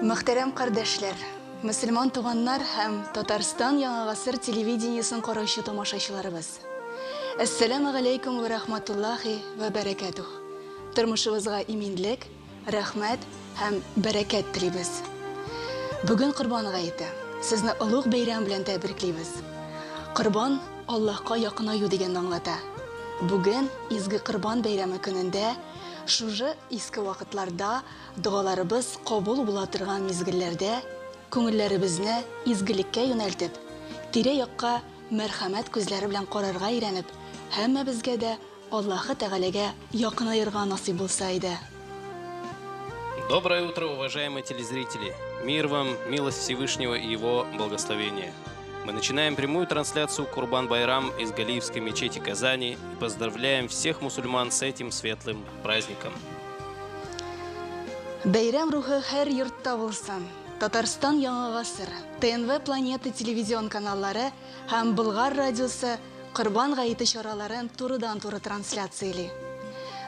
Мөхтәрәм кардәшләр, мөселман туганнар һәм Татарстан Яңа гасыр телевидениесен караучы тамашачыларыбыз! Әссәламү галәйкүм вә рахматуллахи вә бәрәкәтүһ! Тормышыбызга иминлек, рәхмәт һәм бәрәкәт телибез. Бүген Корбан гаете. Сезне олуг бәйрәм белән тәбриклибез. Корбан, Аллаһка якынаю дигәнне аңлата. Бүген, изге Корбан бәйрәме көнендә, шужы иске вакытларда Догаларыбыз кабул була торган мизгелләрдә күңелләребезне изгелеккә юнәлтеп, тирә-якка мәрхәмәт күзләре белән карарга өйрәнеп, һәммәбезгә дә Аллаһы Тәгаләгә якынаерга насыйп булса иде. Доброе утро, уважаемые телезрители! Мир вам, милость Всевышнего и Его благословение. Мы начинаем прямую трансляцию Курбан-Байрам из Галиевской мечети Казани и поздравляем всех мусульман с этим светлым праздником. Бәйрәм рухы һәр йортта булсын! Татарстан Яңа гасыр, ТНВ Планета телевизион каналлары һәм Болгар радиосы Корбан гаете чараларын турыдан-туры трансляцияли.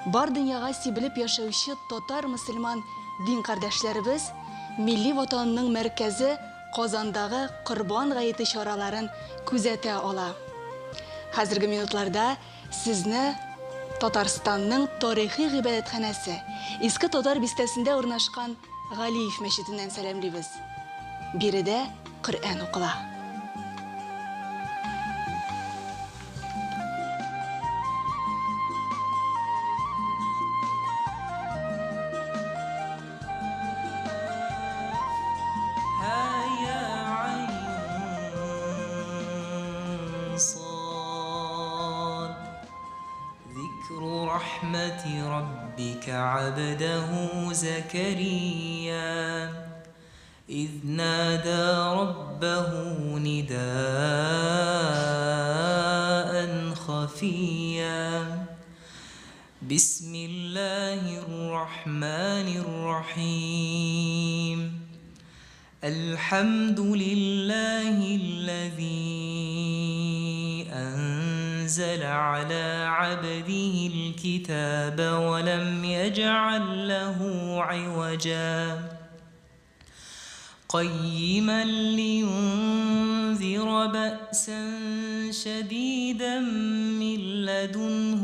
Бар дөньяга сибелеп яшәүче татар-мөселман дин кардәшләребез милли ватанының мәркәзе Казандагы Корбан гаете чараларын күзәтә ала. Хәзерге минутларда сезне Татарстанның тарихи гыйбадәтханәсе, Иске Татар бистәсендә урнашкан Галиев мәчетеннән сәламлибез. Биредә Коръән укыла. ذكر رحمة ربك عبده زكريا إذ نادى ربه نداء خفيا بسم الله الرحمن الرحيم الحمد لله الذي أنزل على عبده الكتاب ولم يجعل له عوجا قيما لينذر بأسا شديدا من لدنه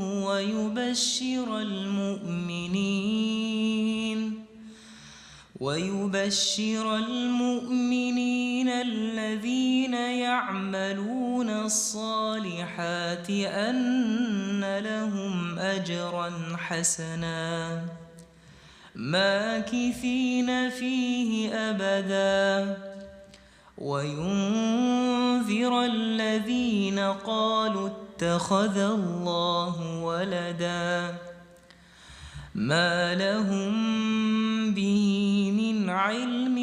ويبشر المؤمنين الذين يعملون الصالحات أن لهم أجرا حسنا ماكثين فيه أبدا وينذر الذين قالوا اتخذ الله ولدا ما لهم به من علم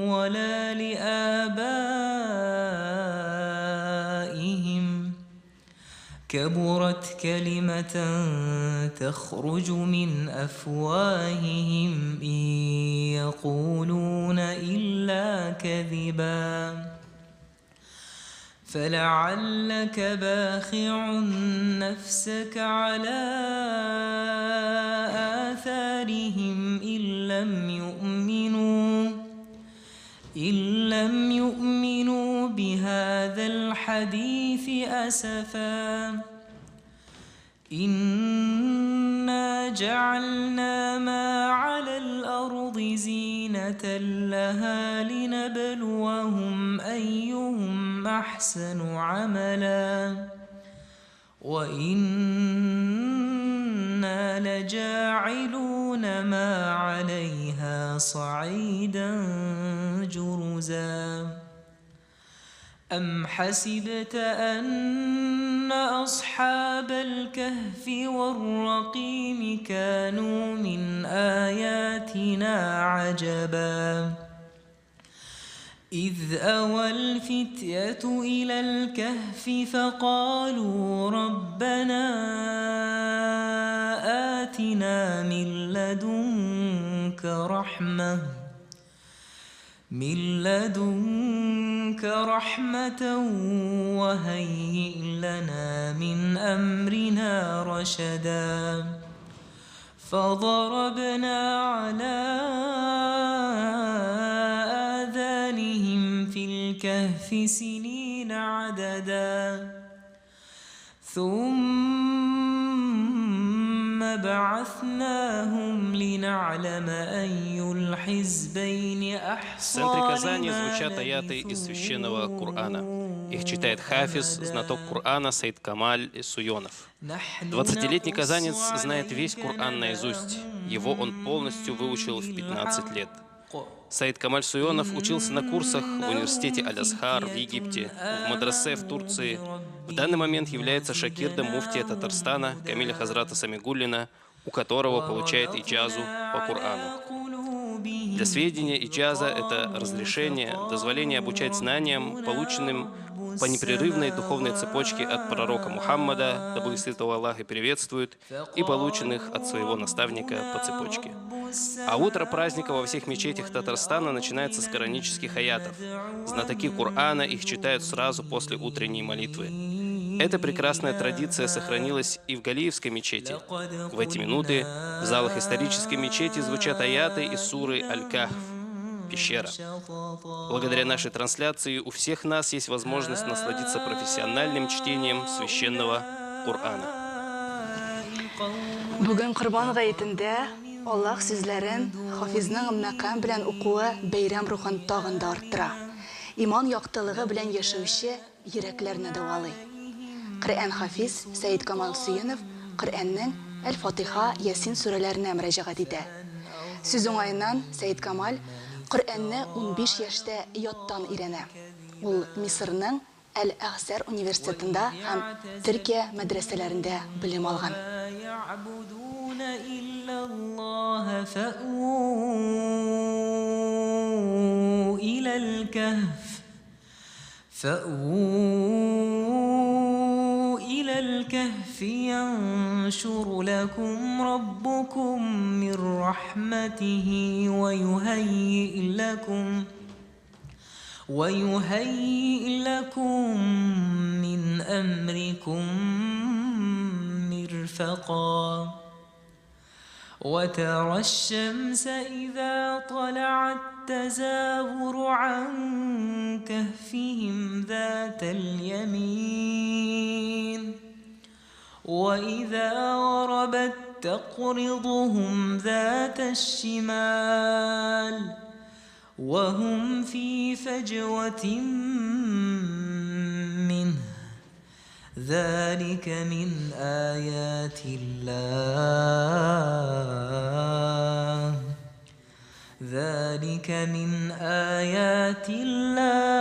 ولا لآبائهم كبرت كلمة تخرج من أفواههم إن يقولون إلا كذبا فلعلك باخع نفسك على آثارهم إن لم يؤمنوا بهذا الحديث أسفا إنا جعلنا ما على الأرض زينة لها لنبلوهم أيهم أحسن عملا وإنا لجاعلون ما عليها صعيدا جرزا أم حسبت أن أصحاب الكهف والرقيم كانوا من آياتنا عجبا إذ أوى الفتية إلى الكهف فقالوا ربنا آتنا من لدنك رحمة وهيئ لنا من أمرنا رشدا. فضربنا على الكهف سنين عددا ثم بعثناهم لنعلم أي الحزبين В أحصى центре Казани لما звучат аяты из لبثوا священного Корана. Их читает хафиз, знаток Корана Саид Камаль Суйонов. نحن 20-летний نقص казанец знает весь عليك Коран наизусть. Его он полностью выучил в 15 лет. نبأهم Саид Камаль Суйонов учился на курсах в университете Аль-Азхар в Египте, в мадресе в Турции. В данный момент является шакирдом муфтия Татарстана Камиля Хазрата Самигуллина, у которого получает иджазу по Корану. Для сведения, иджаза – это разрешение, дозволение обучать знаниям, полученным по непрерывной духовной цепочке от пророка Мухаммада, да благословит его Аллах и приветствует, и полученных от своего наставника по цепочке. А утро праздника во всех мечетях Татарстана начинается с коранических аятов. Знатоки Корана их читают сразу после утренней молитвы. Эта прекрасная традиция сохранилась и в Галиевской мечети. В эти минуты в залах исторической мечети звучат аяты из суры Аль-Кахф – пещера. Благодаря нашей трансляции у всех нас есть возможность насладиться профессиональным чтением священного Корана. Бүген Корбан гаетендә Аллаһ сүзләрен хафизның мәкам белән укуы бәйрәм рухын тагын да арттыра. Иман яктылыгы белән яшәүче йөрәкләрне дәвалый. Коръән хафиз Сәид Камал Сөенов Коръәннең Әл-Фатиха, Ясин сүрәләренә мөрәҗәгать итә. Сүз уңаеннан Сәид Камал Коръәнне 15 яшьтә яттан өйрәнә. Ул Мисырның Әл-Әзһәр университетында һәм Төркия мәдрәсәләрендә белем алган. ما يعبدون إلا الله فأووا إلى الكهف فأووا إلى الكهف ينشر لكم ربكم من رحمته ويهيئ لكم من أمركم مرفقا وترى الشمس إذا طلعت تزاور عن كهفهم ذات اليمين وإذا غربت تقرضهم ذات الشمال وهم في فجوة منه ذلك من آيات الله ذلك من آيات الله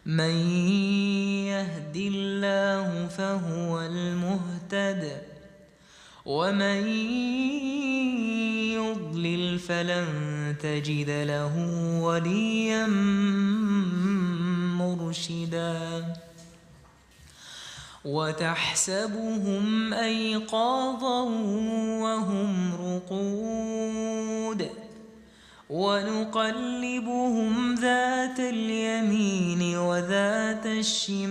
من يهد الله فهو المهتد ومن يضلل فلن تجد له وليا مرشدا وتحسبهم أيقاظا وهم رقود ونقلبهم ذات اليمين وذات الشمال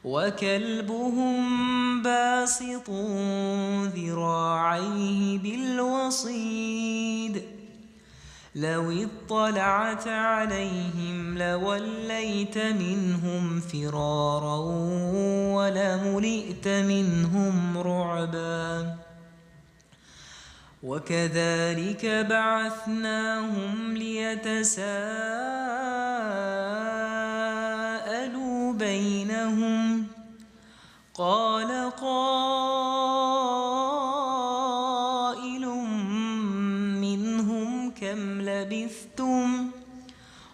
وكلبهم باسط ذراعيه بالوصيد لو اطلعت عليهم لوليت منهم فرارا ولملئت منهم رعبا وكذلك بعثناهم ليتساءلوا بينهم قال قائل منهم كم لبثتم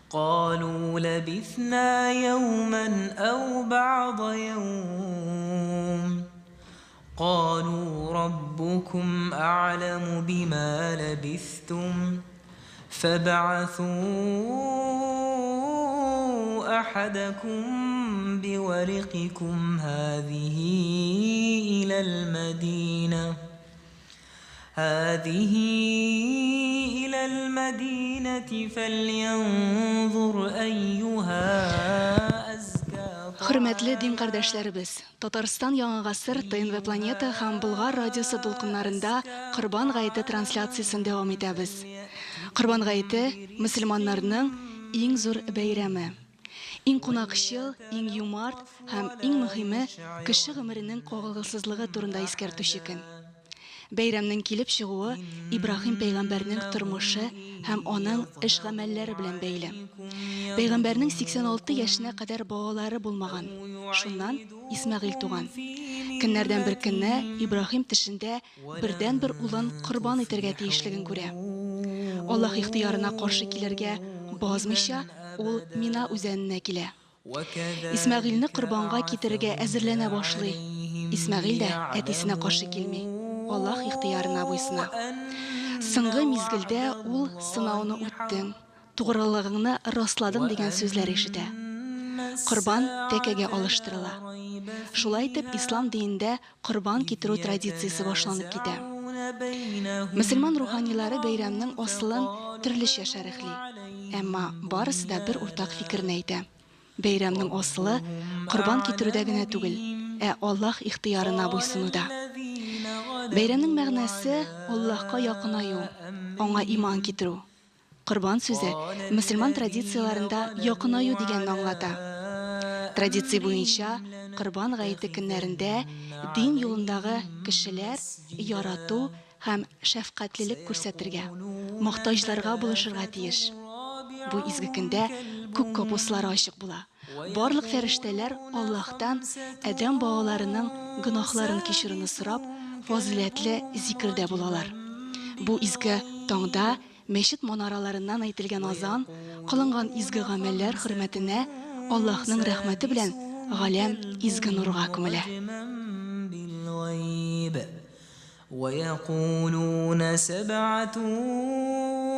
قالوا لبثنا يوما أو بعض يوم قالوا ربكم أعلم بما لبثتم فابعثوا أحدكم بورقكم هذه إلى المدينة هذه إلى المدينة فلينظر أيها أزكى Хөрмәтле дин кардәшләребез, Татарстан Яңа гасыр ТНВ Планета һәм Болгар радиосы дулкыннарында Корбан гаете трансляциясен дәвам итәбез. Корбан гаете мөселманнарның иң зур бәйрәме. Иң кунакчыл, иң юмарт һәм иң мөһиме кеше гомеренең кагылгысызлыгы турында искәртүче көн. Бәйрәмнең килеп чыгуы Ибраһим пәйгамбәрнең тормышы һәм аның эш-гамәлләре белән бәйле. Пәйгамбәрнең 86 яшенә кадәр балалары булмаган. Шуннан Исмәгыйль туган. Көннәрдән бер көнне Ибраһим төшендә бердәнбер улын корбан итәргә тиешлеген күрә. Аллаһ ихтыярына каршы килергә базмыйча, ул Мина үзәненә килә. Исмәгыйльне корбанга китерергә әзерләнә башлый. Исмәгыйль дә әтисенә каршы килми, Аллаһ ихтыярына буйсына. Соңгы мизгелдә ул сынауны үттең, тугрылыгыңны расладың дигән сүзләр ишетә. Корбан тәкәгә алыштырыла. Шулай итеп, ислам динендә корбан китерү традициясе башланып китә. Мөселман руханилары бәйрәмнең асылын төрлечә шәрехли. Әмма барысы да бер уртак фикерне әйтә. Бәйрәмнең асылы корбан китерүдә генә түгел, ә Аллаһ ихтыярына буйсынуда. Бәйрәмнең мәгънәсе Аллаһка якынаю, аңа иман китерү. Корбан сүзе мөселман традицияләрендә якынаю дигәнне аңлата. Традиция буенча, Корбан гаете көннәрендә дин юлындагы кешеләр ярату һәм шәфкатьлелек күрсәтергә, мохтаҗларга булышырга тиеш. Бу изге көндә күк капуслары ачык була. Барлык фәрештәләр Аллаһтан адәм балаларының гөнаһларын кичерүне сорап, фазыйләтле зикердә булалар. Бу изге таңда мәчет манараларыннан әйтелгән азан, кылынган изге гамәлләр хөрмәтенә Аллаһның рәхмәте белән галәм изге нурга күмелә. ويقولون سبعة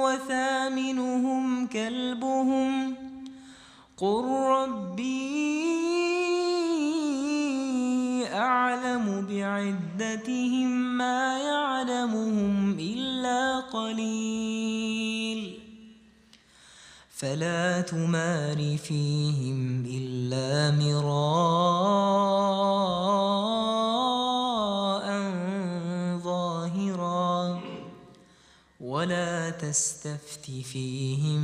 وثامنهم كلبهم قل ربي أعلم بعدتهم ما يعلمهم إلا قليل فلا تمار فيهم إلا مراء ظاهرا ولا تستفت فيهم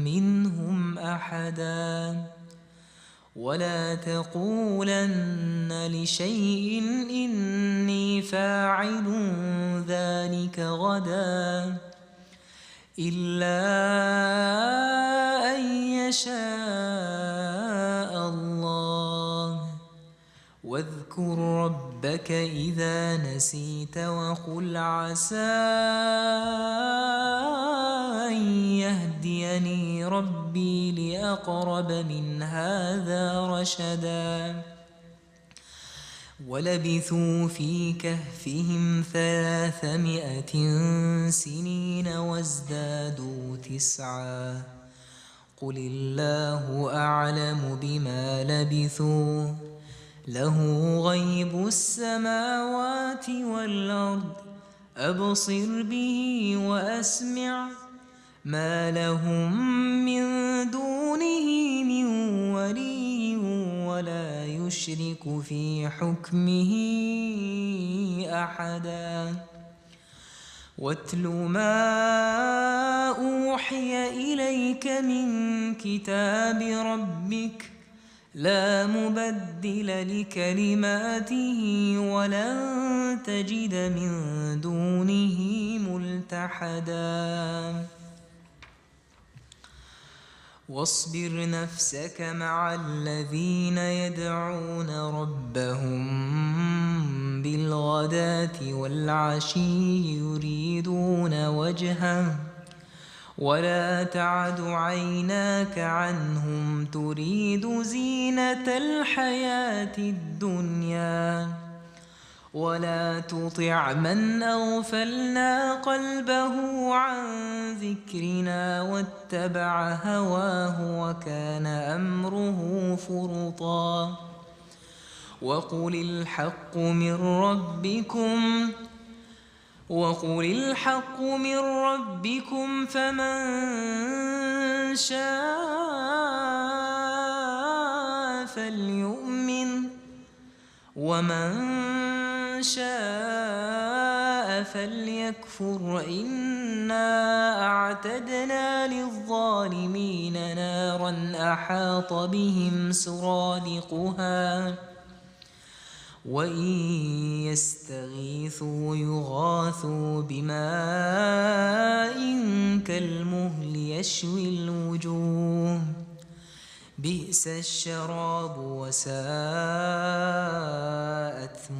منهم أحدا ولا تقولن لشيء إني فاعل ذلك غدا إلا أن يشاء الله واذكر ربك إذا نسيت وقل عسى أن يهديني ربي لأقرب من هذا رشدا ولبثوا في كهفهم 300 سنين وازدادوا 9 قل الله أعلم بما لبثوا له غيب السماوات والأرض أبصر به وأسمع ما لهم من دونه من ولي ولا يشرك في حكمه أحدا واتل ما أوحي إليك من كتاب ربك لا مبدل لكلماته ولن تجد من دونه ملتحدا واصبر نفسك مع الذين يدعون ربهم بالغداة والعشي يريدون وجهه ولا تعد عيناك عنهم تريد زينة الحياة الدنيا ولا تطع من أغفلنا قلبه عن ذكرنا واتبع هواه وكان أمره فرطا وقل الحق من ربكم وقل الحق من ربكم فمن شاء فليؤمن ومن شاء فليكفر إنا أعتدنا للظالمين نارا أحاط بهم سرادقها وإن يستغيثوا يغاثوا بماء كالمهل يشوي الوجوه بئس الشراب وساءت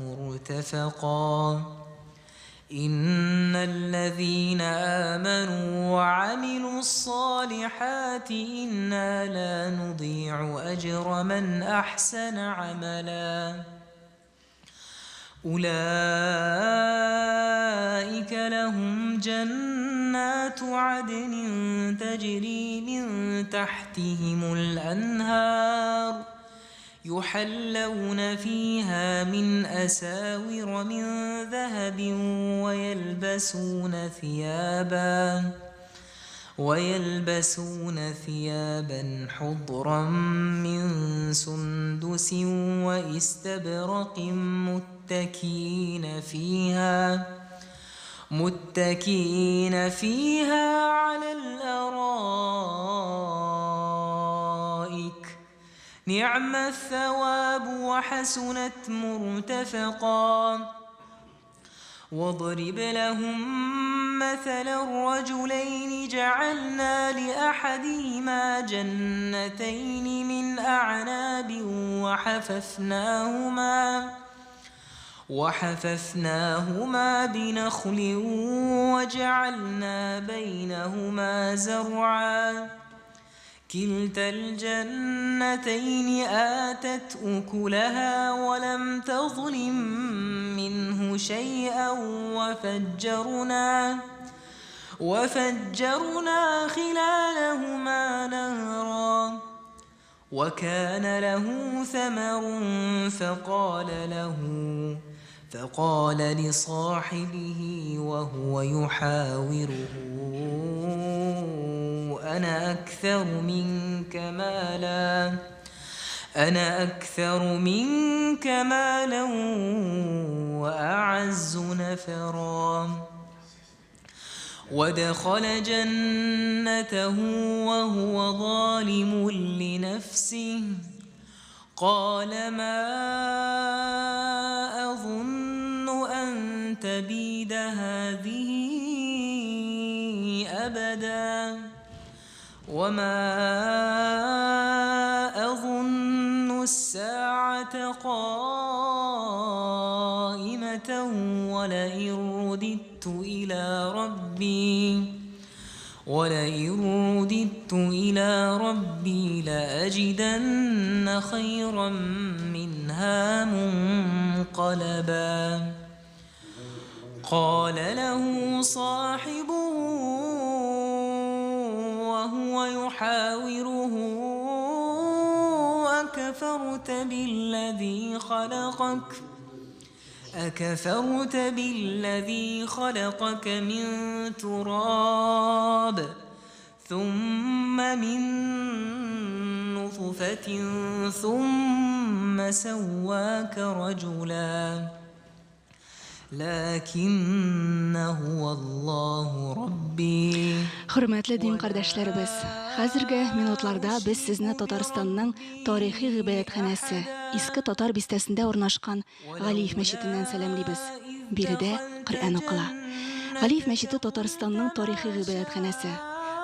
مرتفقا. إن الذين آمنوا وعملوا الصالحات إنا لا نضيع أجر من أحسن عملا. أولئك لهم جنات عدن تجري من تحتهم الأنهار يحلون فيها من أساور من ذهب ويلبسون ثيابا حضرا من سندس واستبرق متكئين فيها على الأرائك. نعم الثواب وحسنت مرتفقا. واضرب لهم مثل الرجلين جعلنا لأحدهما جنتين من أعناب وحففناهما بنخل وجعلنا بينهما زرعا. كلتا الجنتين آتت أكلها ولم تظلم منه شيئا وفجرنا خلالهما نهرا. وكان له ثمر فقال لصاحبه وهو يحاوره أنا أكثر منك مالا وأعز نفرا. ودخل جنته وهو ظالم لنفسه قال ما أظن أن تبيد هذه أبدا وما أظن الساعة قائمة ولئن رددت إلى ربي لأجدن خيرا منها منقلبا. قال له صاحبه وهو يحاوره أكفرت بالذي خلقك من تراب ثم من نطفة ثم سواك رجلا لكن هو الله ربي. Хөрмәтле дин кардәшләребез, хәзерге минутларда без сезне Татарстанның тарихи гыйбадәтханәсе Иске Татар бистәсендә урнашкан Галиев мәчетеннән сәламлибез. Биредә Коръән укыла. Галиев мәчете Татарстанның тарихи гыйбадәтханәсе.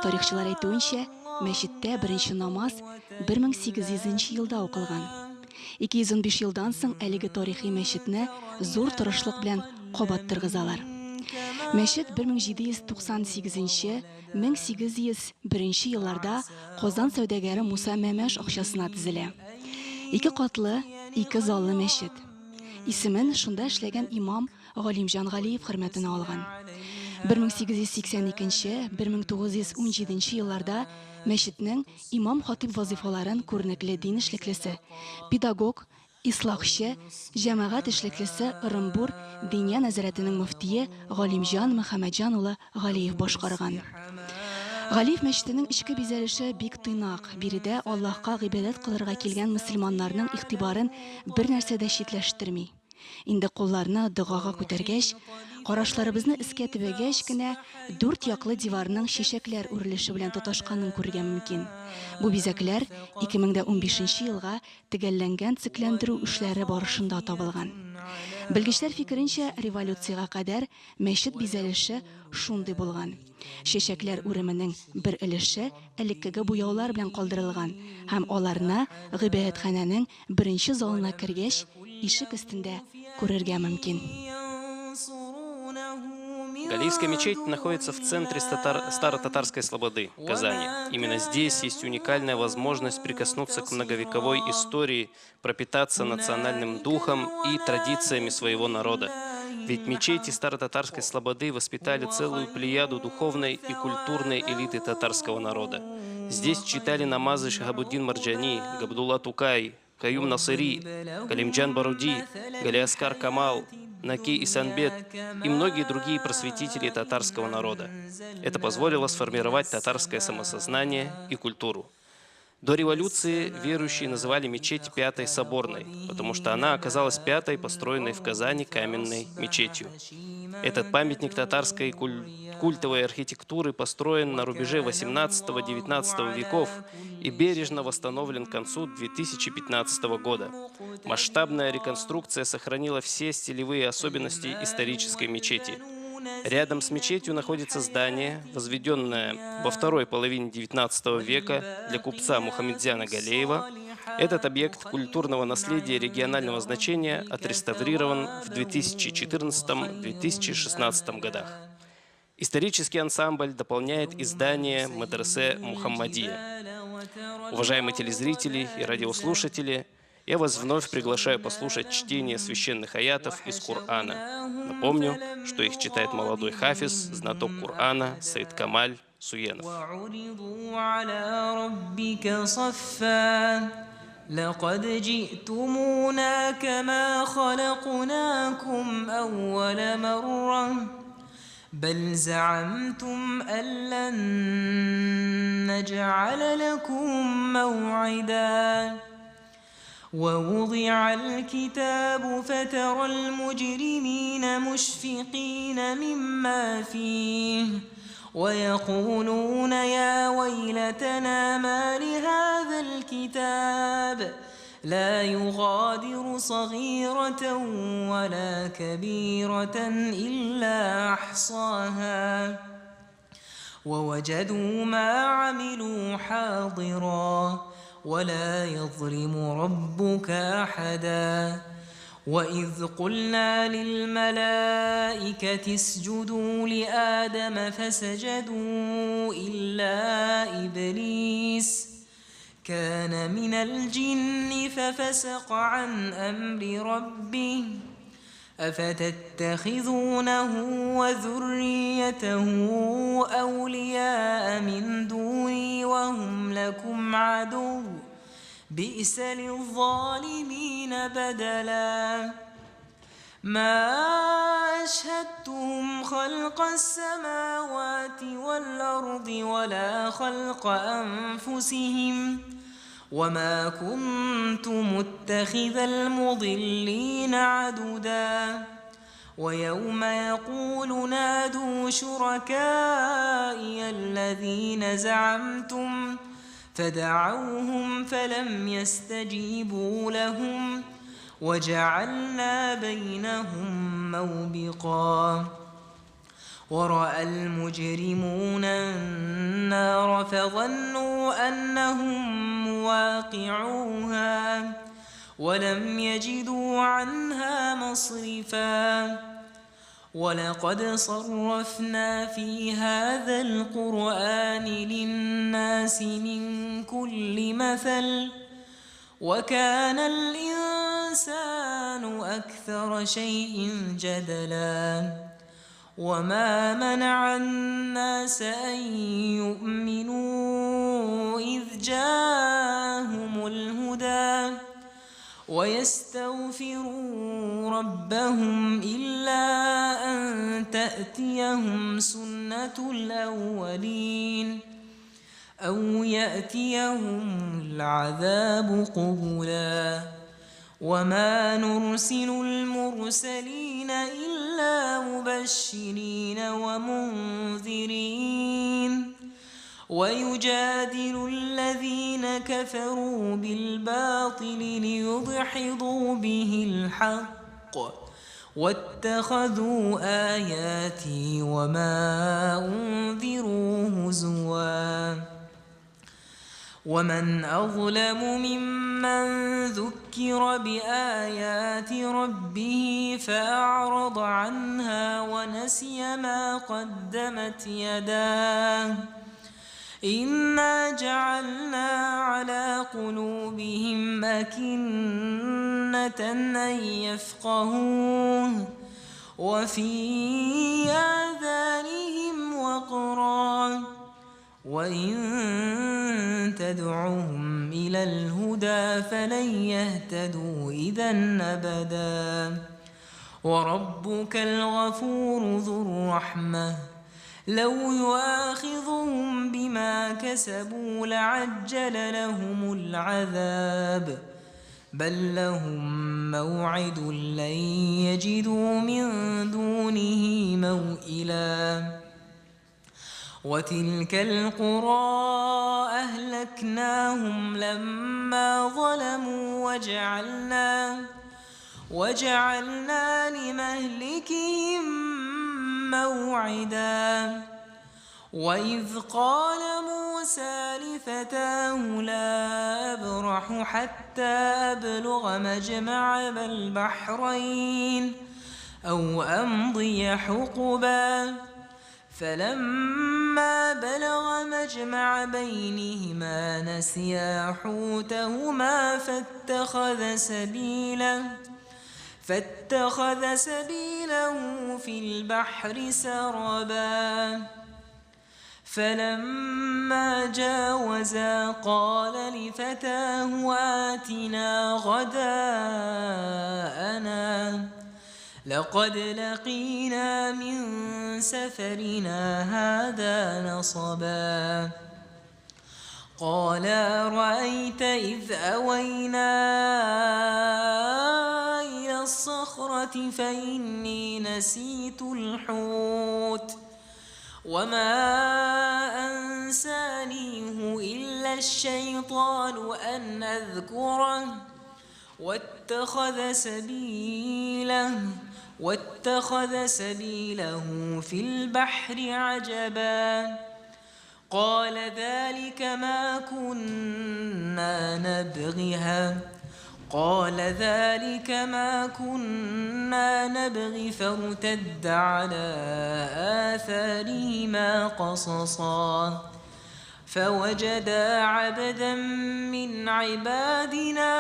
Тарихчылар әйтүенчә, мәчеттә беренче намаз 1800 елда укылган. 215 елдан соң әлеге тарихи мәчетне зур тырышлык белән кабат торгызалар. Мәчет 1798-1801 елларда Казан сәүдәгәре Муса Мәмәш акчасына төзелә. Ике катлы, ике заллы мәчет. Исемен шунда эшләгән имам Галимҗан Галиев хөрмәтенә алган. 1882-1917 елларда мәчетнең имам хатиб вазифаларын күренекле дин эшлеклесе, педагог, ислахчы, җәмәгать эшлеклесе Ырымбур Диния нәзарәтенең мөфтие Галимҗан Мөхәммәтҗан улы Галиев башкарган. Галиев мәчетенең эчке бизәлеше бик тыйнак. Биредә Аллаһка гыйбадәт кылырга килгән мөселманнарның игътибарын бер нәрсә дә читләштерми. Инде кулларны догага күтәргәч, карашларыбызны өскә төбәгәч кенә дүрт яклы диварның чәчәкләр үрелеше белән тоташканын күрергә мөмкин. Бу бизәкләр 2015 елга төгәлләнгән төзекләндерү эшләре барышында табылган. Белгечләр фикеренчә, революциягә кадәр мәчет бизәлеше шундый булган. Чәчәкләр үременең бер өлеше элеккеге буяулар белән калдырылган һәм аларны гыйбадәтханәнең беренче залына кергәч, ишек өстендә күрергә мөмкин. Галиевская мечеть находится в центре Старо-Татарской слободы, Казани. Именно здесь есть уникальная возможность прикоснуться к многовековой истории, пропитаться национальным духом и традициями своего народа. Ведь мечети Старо-Татарской слободы воспитали целую плеяду духовной и культурной элиты татарского народа. Здесь читали намазы Шахабуддин Марджани, Габдулла Тукай, Каюм Насыри, Галимджан Баруди, Галиаскар Камал, Наки Исанбет и многие другие просветители татарского народа. Это позволило сформировать татарское самосознание и культуру. До революции верующие называли мечеть Пятой Соборной, потому что она оказалась пятой построенной в Казани каменной мечетью. Этот памятник татарской культовой архитектуры построен на рубеже 18-19 веков и бережно восстановлен к концу 2015 года. Масштабная реконструкция сохранила все стилевые особенности исторической мечети. Рядом с мечетью находится здание, возведенное во второй половине XIX века для купца Мухаммедзяна Галеева. Этот объект культурного наследия регионального значения отреставрирован в 2014-2016 годах. Исторический ансамбль дополняет и здание медресе Мухаммадия. Уважаемые телезрители и радиослушатели, я вас вновь приглашаю послушать чтение священных аятов из Корана. Напомню, что их читает молодой хафиз, знаток Корана Саид Камаль Суенов. لقد جئتمونا كما خلقناكم أول مرة بل زعمتم أن لن نجعل لكم موعدا ووضع الكتاب فترى المجرمين مشفقين مما فيه ويقولون يا ويلتنا ما لهذا الكتاب لا يغادر صغيرة ولا كبيرة إلا أحصاها ووجدوا ما عملوا حاضرا ولا يظلم ربك أحدا وإذ قلنا للملائكة اسجدوا لآدم فسجدوا إلا إبليس كان من الجن ففسق عن أمر ربه أفتتخذونه وذريته أولياء من دوني وهم لكم عدو بئس للظالمين بدلا ما أشهدتهم خلق السماوات والأرض ولا خلق أنفسهم وما كنت متخذ المضلين عددا ويوم يقول نادوا شركائي الذين زعمتم فدعوهم فلم يستجيبوا لهم وجعلنا بينهم موبقا ورأى المجرمون النار فظنوا أنهم مواقعوها ولم يجدوا عنها مصرفا ولقد صرفنا في هذا القرآن للناس من كل مثل وكان الإنسان أكثر شيء جدلا وما منع الناس أن يؤمنوا إذ جاءهم الهدى ويستغفروا ربهم إلا أن تأتيهم سنة الأولين أو يأتيهم العذاب قبلا. وما نرسل المرسلين إلا مبشرين ومنذرين ويجادل الذين كفروا بالباطل ليدحضوا به الحق واتخذوا آياتي وما أنذروا هزوا. ومن أظلم ممن ذكر بآيات ربه فأعرض عنها ونسي ما قدمت يداه إنا جعلنا على قلوبهم أكنة أن يفقهوه وفي آذانهم وقرا وإن تدعهم إلى الهدى فلن يهتدوا إذا أبدا. وربك الغفور ذو الرحمة لو يؤاخذهم بما كسبوا لعجل لهم العذاب بل لهم موعد لن يجدوا من دونه موئلا. وتلك القرى أهلكناهم لما ظلموا وجعلنا لمهلكهم موعدا. وإذ قال موسى لفتاه لا أبرح حتى أبلغ مجمع البحرين أو أمضي حقبا. فلما بلغ مجمع بينهما نسيا حوتهما فاتخذ سبيله في البحر سربا. فلما جاوزا قال لفتاه آتنا غداءنا لقد لقينا من سفرنا هذا نصبا. قال أرأيت إذ أوينا إلى الصخرة فإني نسيت الحوت وما أنسانيه إلا الشيطان أن أذكره واتخذ سبيله في البحر عجبا. قال ذلك ما كنا نبغي فارتد على آثارهما قصصا. فوجدا عبدا من عبادنا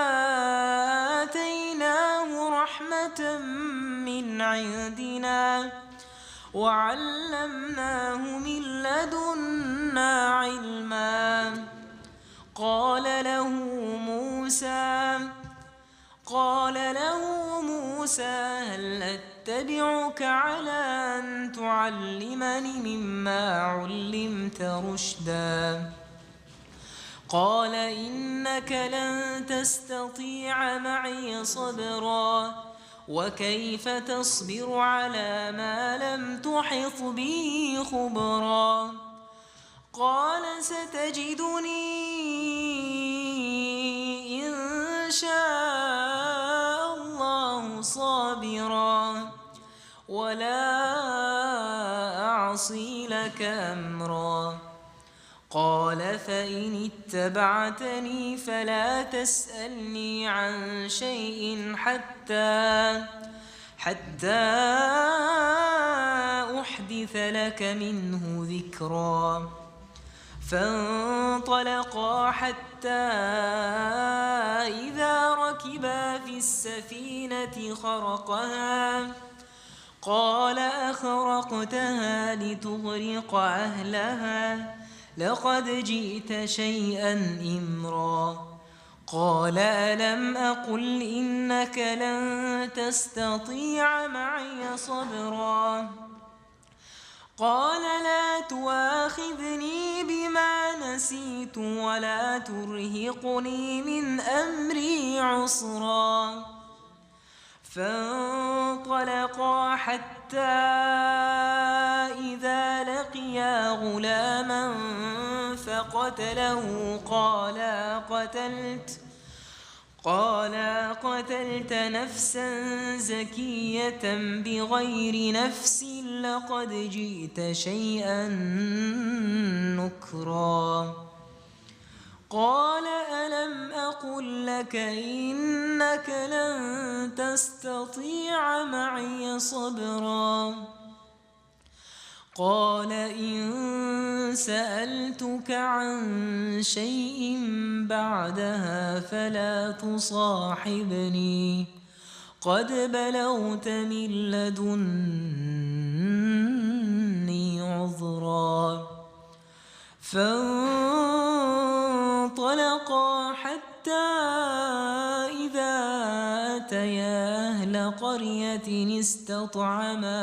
آتيناه رحمة من عندنا وعلمناه من لدنا علما. قال له موسى هل أتبعك على أن تعلمني مما علمت رشدا؟ قال إنك لن تستطيع معي صبرا وكيف تصبر على ما لم تحط به خبرا؟ قال ستجدني إن شاء الله صابرا ولا أعصي لك أمرا. قال فإن اتبعتني فلا تسألني عن شيء حتى أحدث لك منه ذكرا. فانطلقا حتى إذا ركبا في السفينة خرقها. قال أخرقتها لتغرق أهلها لقد جئت شيئا إمرا. قال ألم أقل إنك لن تستطيع معي صبرا؟ قال لا تؤاخذني بما نسيت نسيت ولا ترهقني من أمري عسرا. فانطلقا حتى إذا لقيا غلاما فقتله قالا قتلت نفسا زكية بغير نفس لقد جئت شيئا نكرا. قال ألم أقل لك إنك لن تستطيع معي صبرا. قال إن سألتك عن شيء بعدها فلا تصاحبني قد بلغت من لدني عذرا. فانطلقا حتى إذا أتيا أهل قرية استطعما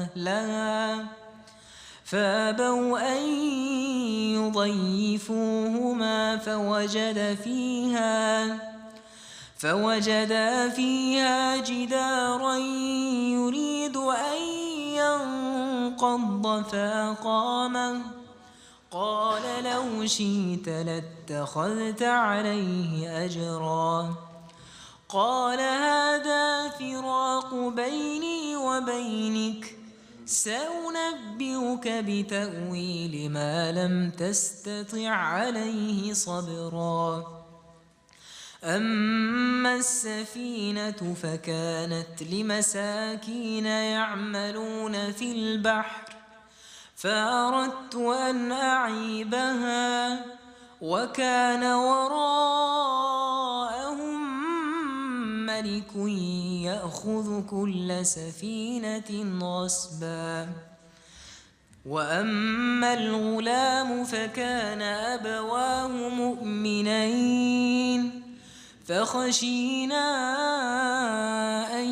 أهلها فأبوا أن يضيفوهما فوجدا فيها جدارا يريد أن ينقض فأقامه. قال لو شئت لاتخذت عليه أجرا. قال هذا فراق بيني وبينك سأنبئك بتأويل ما لم تستطع عليه صبرا. أما السفينة فكانت لمساكين يعملون في البحر فأردت أن أعيبها وكان وراءهم ملك يأخذ كل سفينة غصبا. وأما الغلام فكان أبواه مؤمنين فخشينا أن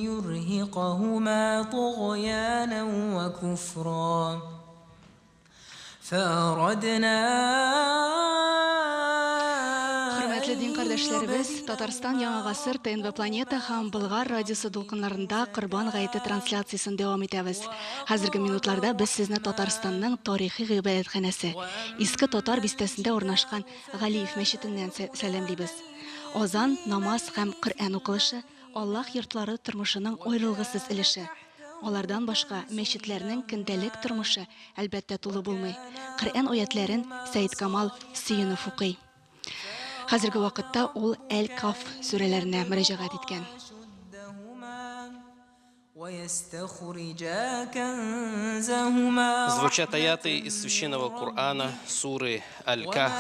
يرهقهما طغيانا وكفرا. فأردنا Хөрмәтле дин кардәшләребез, Татарстан Яңа Гасыр, ТНВ Планета һәм Болгар радиосы дулкыннарында Корбан гаете трансляциясын дәвам итәбез. Хәзерге минутларда без сезне Татарстанның тарихи гыйбадәтханәсе, Иске Татар бистәсендә урнашкан Галиев мәчетеннән сәламлибез. Азан, намаз һәм Коръән укылышы Аллаһ йортлары тормышының аерылгысыз өлеше. Алардан башка мәчетләрнең көндәлек тормышы әлбәттә тулы булмый. Коръән аятларын Сәид Камал сөенеп укый. Хәзерге вакытта ул Әл-Каф сүрәләренә мөрәҗәгать иткән. Звучат аяты из священного Корана, суры Аль-Кахф.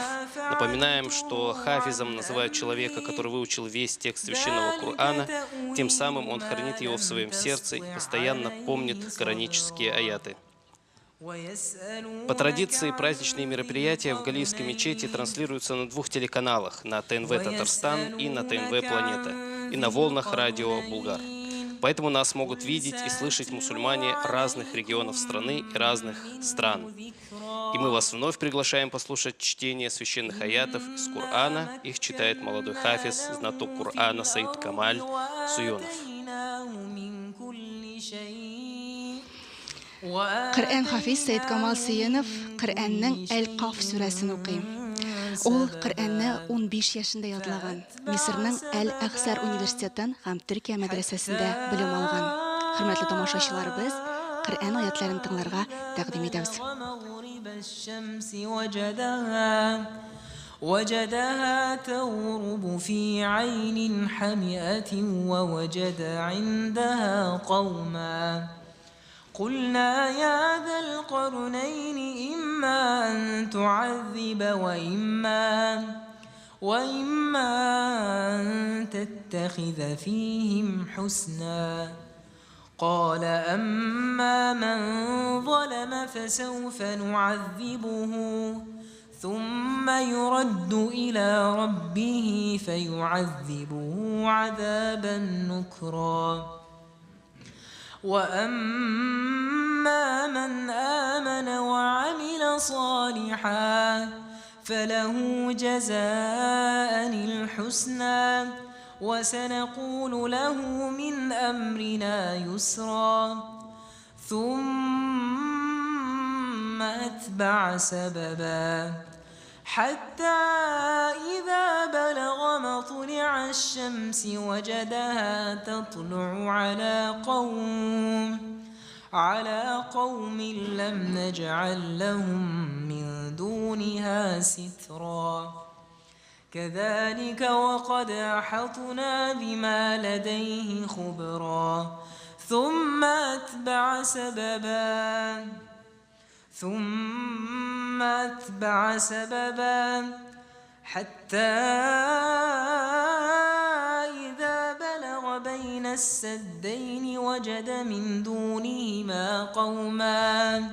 Напоминаем, что хафизом называют человека, который выучил весь текст священного Корана. Тем самым он хранит его в своем сердце и постоянно помнит коранические аяты. По традиции, праздничные мероприятия в Галиевской мечети транслируются на двух телеканалах – на ТНВ Татарстан и на ТНВ Планета, и на волнах радио Булгар. Поэтому нас могут видеть и слышать мусульмане разных регионов страны и разных стран. И мы вас вновь приглашаем послушать чтение священных аятов из Корана. Их читает молодой хафиз, знаток Корана Саид Камаль Суюнов. Коръән хафиз Сәид Камал Сөенов Коръәннең Әл-Каф сүрәсен укый. Ул Коръәнне 15 яшендә ятлаган. Мисырның Әл-Әхсар университетын һәм Төркия мәдрәсәсендә белем алган. Хөрмәтле тамашачыларыбыз, Коръән аятларын тыңларга тәкъдим итәбез. وجدها تغرب في عين حمئة ووجد عندها قوما قلنا يا ذا القرنين إما أن تعذب وإما أن تتخذ فيهم حسنا. قال أما من ظلم فسوف نعذبه ثم يرد إلى ربه فيعذبه عذابا نكرا. وأما من آمن وعمل صالحا فله جزاء الحسنى وسنقول له من أمرنا يسرا. ثم أتبع سببا حتى إذا بلغ مطلع الشمس وجدها تطلع على قوم لم نجعل لهم من دونها سترا. كذلك وقد أحطنا بما لديه خبرا. ثم أتبع سببا حتى إذا بلغ بين السدين وجد من دونهما قوما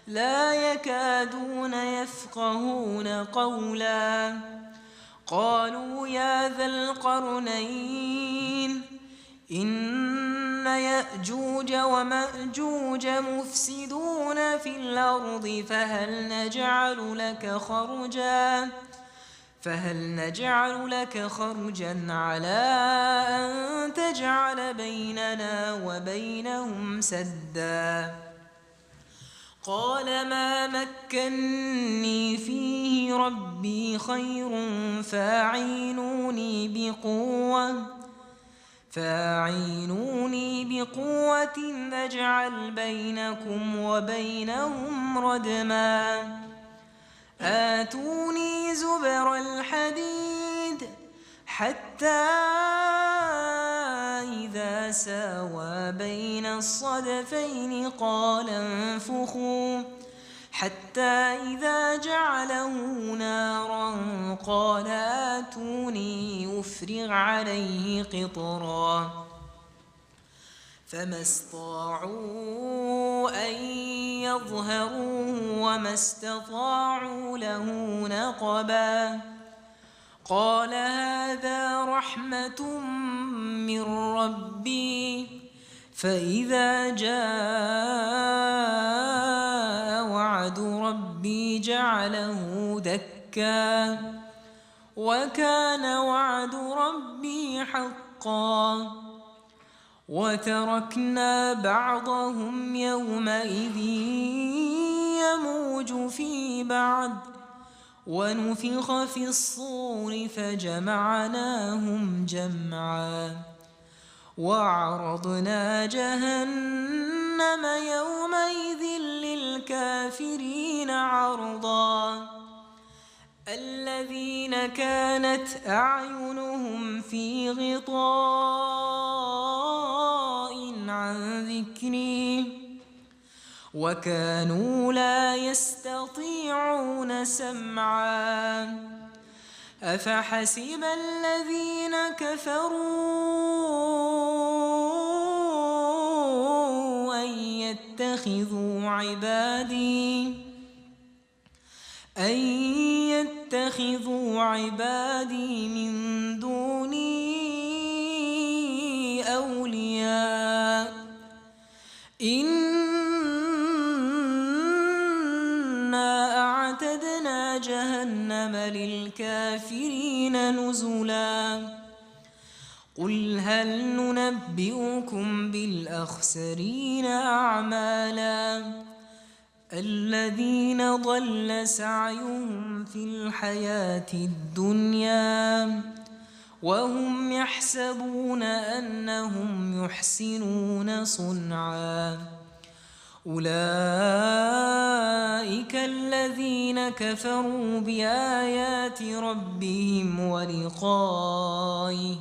لا يكادون يفقهون قولا. قالوا يا ذا القرنين إن يأجوج ومأجوج مفسدون في الأرض فهل نجعل لك خرجا على أن تجعل بيننا وبينهم سدا. قال ما مكني فيه ربي خير فأعينوني بقوة أجعل بينكم وبينهم ردما. آتوني زبر الحديد حتى إذا ساوى بين الصدفين قال انفخوا حتى إذا جعله نارا قال آتوني أفرغ عليه قطرا. فما استطاعوا أن يظهروه وما استطاعوا له نقبا. قال هذا رحمة من ربي فإذا جاء وعد ربي جعله دكا وكان وعد ربي حقا. وتركنا بعضهم يومئذ يموج في بعض ونفخ في الصور فجمعناهم جمعا وعرضنا جهنم يومئذ للكافرين عرضا. الذين كانت أعينهم في غطاء عن ذكري وكانوا لا يستطيعون سمعا. أفحسب الذين كفروا أن يتخذوا عبادي من دوني أولياء. إنا أعتدنا جهنم للكافرين نزلا. قل هل ننبئكم بالأخسرين أعمالا الذين ضل سعيهم في الحياة الدنيا وهم يحسبون أنهم يحسنون صنعا. أولئك الذين كفروا بآيات ربهم ولقائه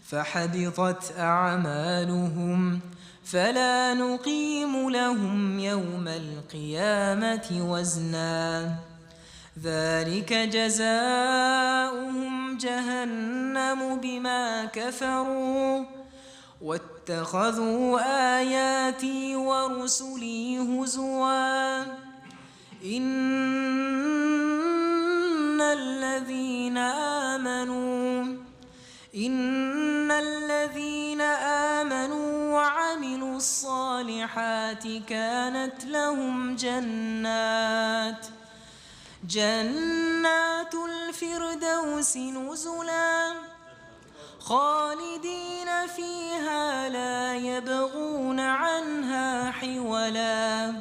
فحبطت أعمالهم فلا نقيم لهم يوم القيامة وزنا. ذلك جزاؤهم جهنم بما كفروا واتخذوا آياتي ورسلي هزوا. إن الذين آمنوا وعملوا الصالحات كانت جنات الفردوس نزلا خالدين فيها لا يبغون عنها حولا.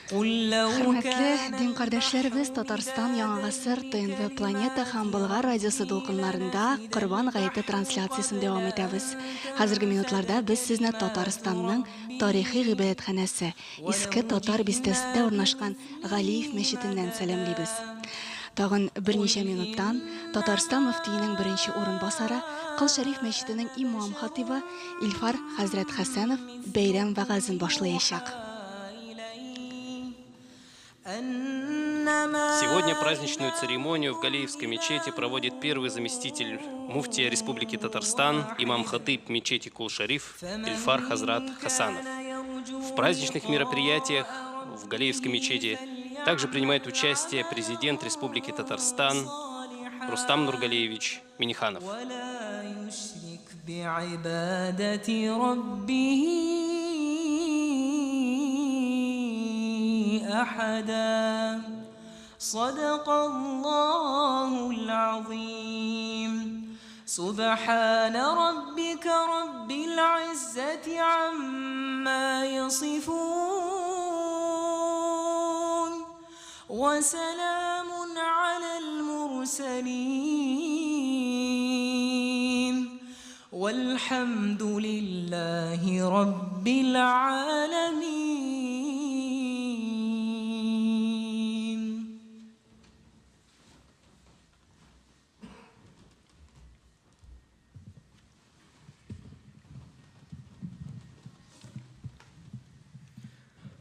Хөрмәтле дин кардәшләребез, Татарстан Яңа Гасыр, ТНВ Планета һәм Болгар радиосы дулкыннарында Корбан гаете трансляциясен дәвам итәбез. Хәзерге минутларда без сезне Татарстанның тарихи гыйбадәтханәсе, Иске Татар бистәсендә урнашкан Галиев мәчетеннән сәламлибез. Тагын берничә минуттан Татарстан мөфтиенең беренче урынбасары, Кол Шәриф мәчетенең имам хатибы Илфар хәзрәт Хәсәнов бәйрәм вәгазен башлаячак. Сегодня праздничную церемонию в Галиевской мечети проводит первый заместитель муфтия Республики Татарстан, имам-хатыб мечети Кул-Шариф Ильфар Хазрат Хасанов. В праздничных мероприятиях в Галиевской мечети также принимает участие президент Республики Татарстан Рустам Нургалиевич Минниханов. أحدا صدق الله العظيم. سبحان ربك رب العزة عما يصفون وسلام على المرسلين والحمد لله رب العالمين.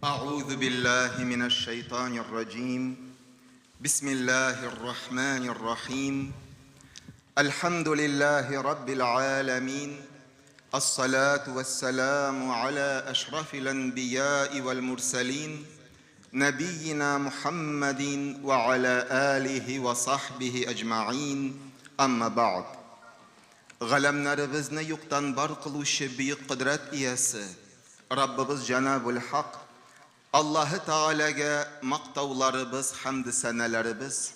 أعوذ بالله من الشيطان الرجيم. بسم الله الرحمن الرحيم. الحمد لله رب العالمين، الصلاة والسلام على أشرف الأنبياء والمرسلين، نبينا محمد وعلى آله وصحبه أجمعين. أما بعد. Галәмнәребезне юктан бар кылучы бөек кодрәт иясе Раббыбыз Җанабул Хак Аллаһы Тәгаләгә мактауларыбыз, хәмде сәнәләребез,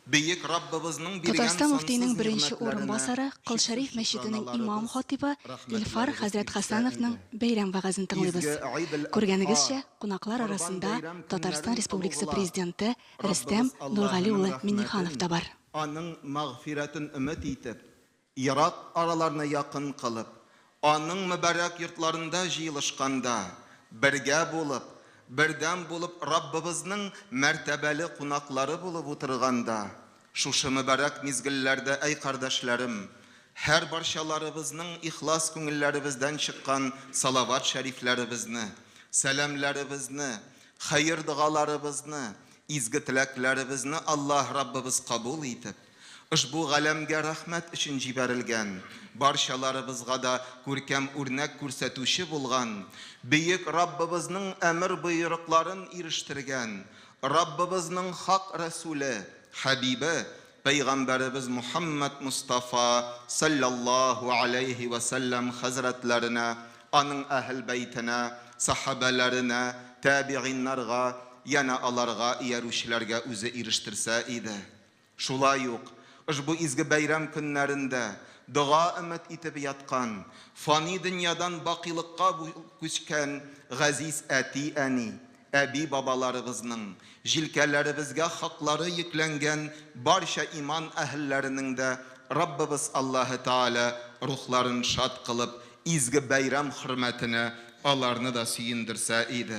бөек Раббыбызның биргән Татарстан мөфтиенең сансыз беренче ни'мәтләренә урынбасары, Кол Шәриф чиксез мәчетенең шөкраналарыбыз, имам хатибы Илфар рәхмәтләребез хәзрәт ирешсә Хәсәновның иде. бәйрәм вәгазен тыңлыйбыз. Изге Ид әл-Адха, Күргәнегезчә, кунаклар Корбан арасында бәйрәм Татарстан көннәрен Республикасы олуглап, президенты Рөстәм Раббыбыз Аллаһының Нургали улы Минниханов рәхмәтен, та бар. аның мәгъфирәтен өмет итеп, ерак араларны якын кылып, аның мөбарәк йортларында җыелышканда, бергә булып, бердәм булып Раббыбызның мәртәбәле кунаклары булып утырганда, шушы мөбарәк мизгелләрдә, әй кардәшләрем, һәр барчаларыбызның ихлас күңелләребездән чыккан салават шәрифләребезне, сәламләребезне, хәер догаларыбызны, изге теләкләребезне Аллаһ Раббыбыз кабул итеп, ошбу галәмгә рәхмәт өчен җибәрелгән, барчаларыбызга да күркәм үрнәк күрсәтүче булган, бөек Раббыбызның әмер боерыкларын ирештергән, Раббыбызның хак Расуле, Хәбибе, Пәйгамбәребез Мухаммад Мустафа саллаллаһу алейхи ва саллям хәзрәтләренә, аның әһел бәйтенә, сахабәләренә, табигиннарга, янә аларга иярүчеләргә үзе ирештерсә иде. Шулай ук ошбу изге бәйрәм көннәрендә дога өмет итеп яткан, фани дөньядан бакыйлыкка күчкән газиз әти-әни, әби бабаларыбызның, җилкәләребезгә хаклары йөкләнгән барча иман әһелләренең дә Раббыбыз Аллаһы Тәгалә рухларын шат кылып, изге бәйрәм хөрмәтенә аларны да сөендерсә иде.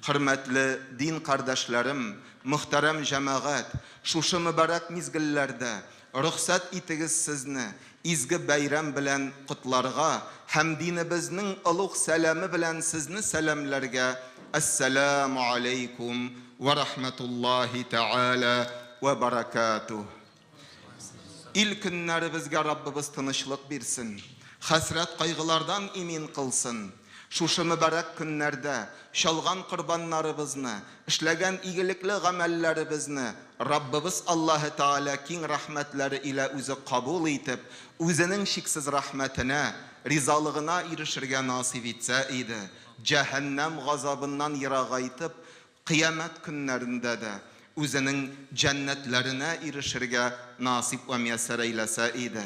Хөрмәтле дин кардәшләрем, мөхтәрәм җәмәгать, шушы мөбарәк мизгелләрдә рөхсәт итегез сезне изге бәйрәм белән котларга һәм динебезнең олуг сәламе белән сезне сәламләргә. Ассаламу алейкум ва рахматуллахи тәала ва баракатуh. Ил көннәребезгә Раббыбыз тынычлык бирсен, хәсрәт кайгылардан имин кылсын. Шушы мөбарәк көннәрдә чалган корбаннарыбызны, эшләгән игелекле гамәлләребезне Раббыбыз Аллаһы Тәгалә киң рәхмәтләре илә үзе кабул итеп, үзенең чиксез рәхмәтенә, ризалыгына ирешергә насыйп итсә иде. Җәһәннәм газабыннан ерагайтып, кыямәт көннәрендә дә үзенең җәннәтләренә ирешергә насыйп вә мияссәр әйләсә иде.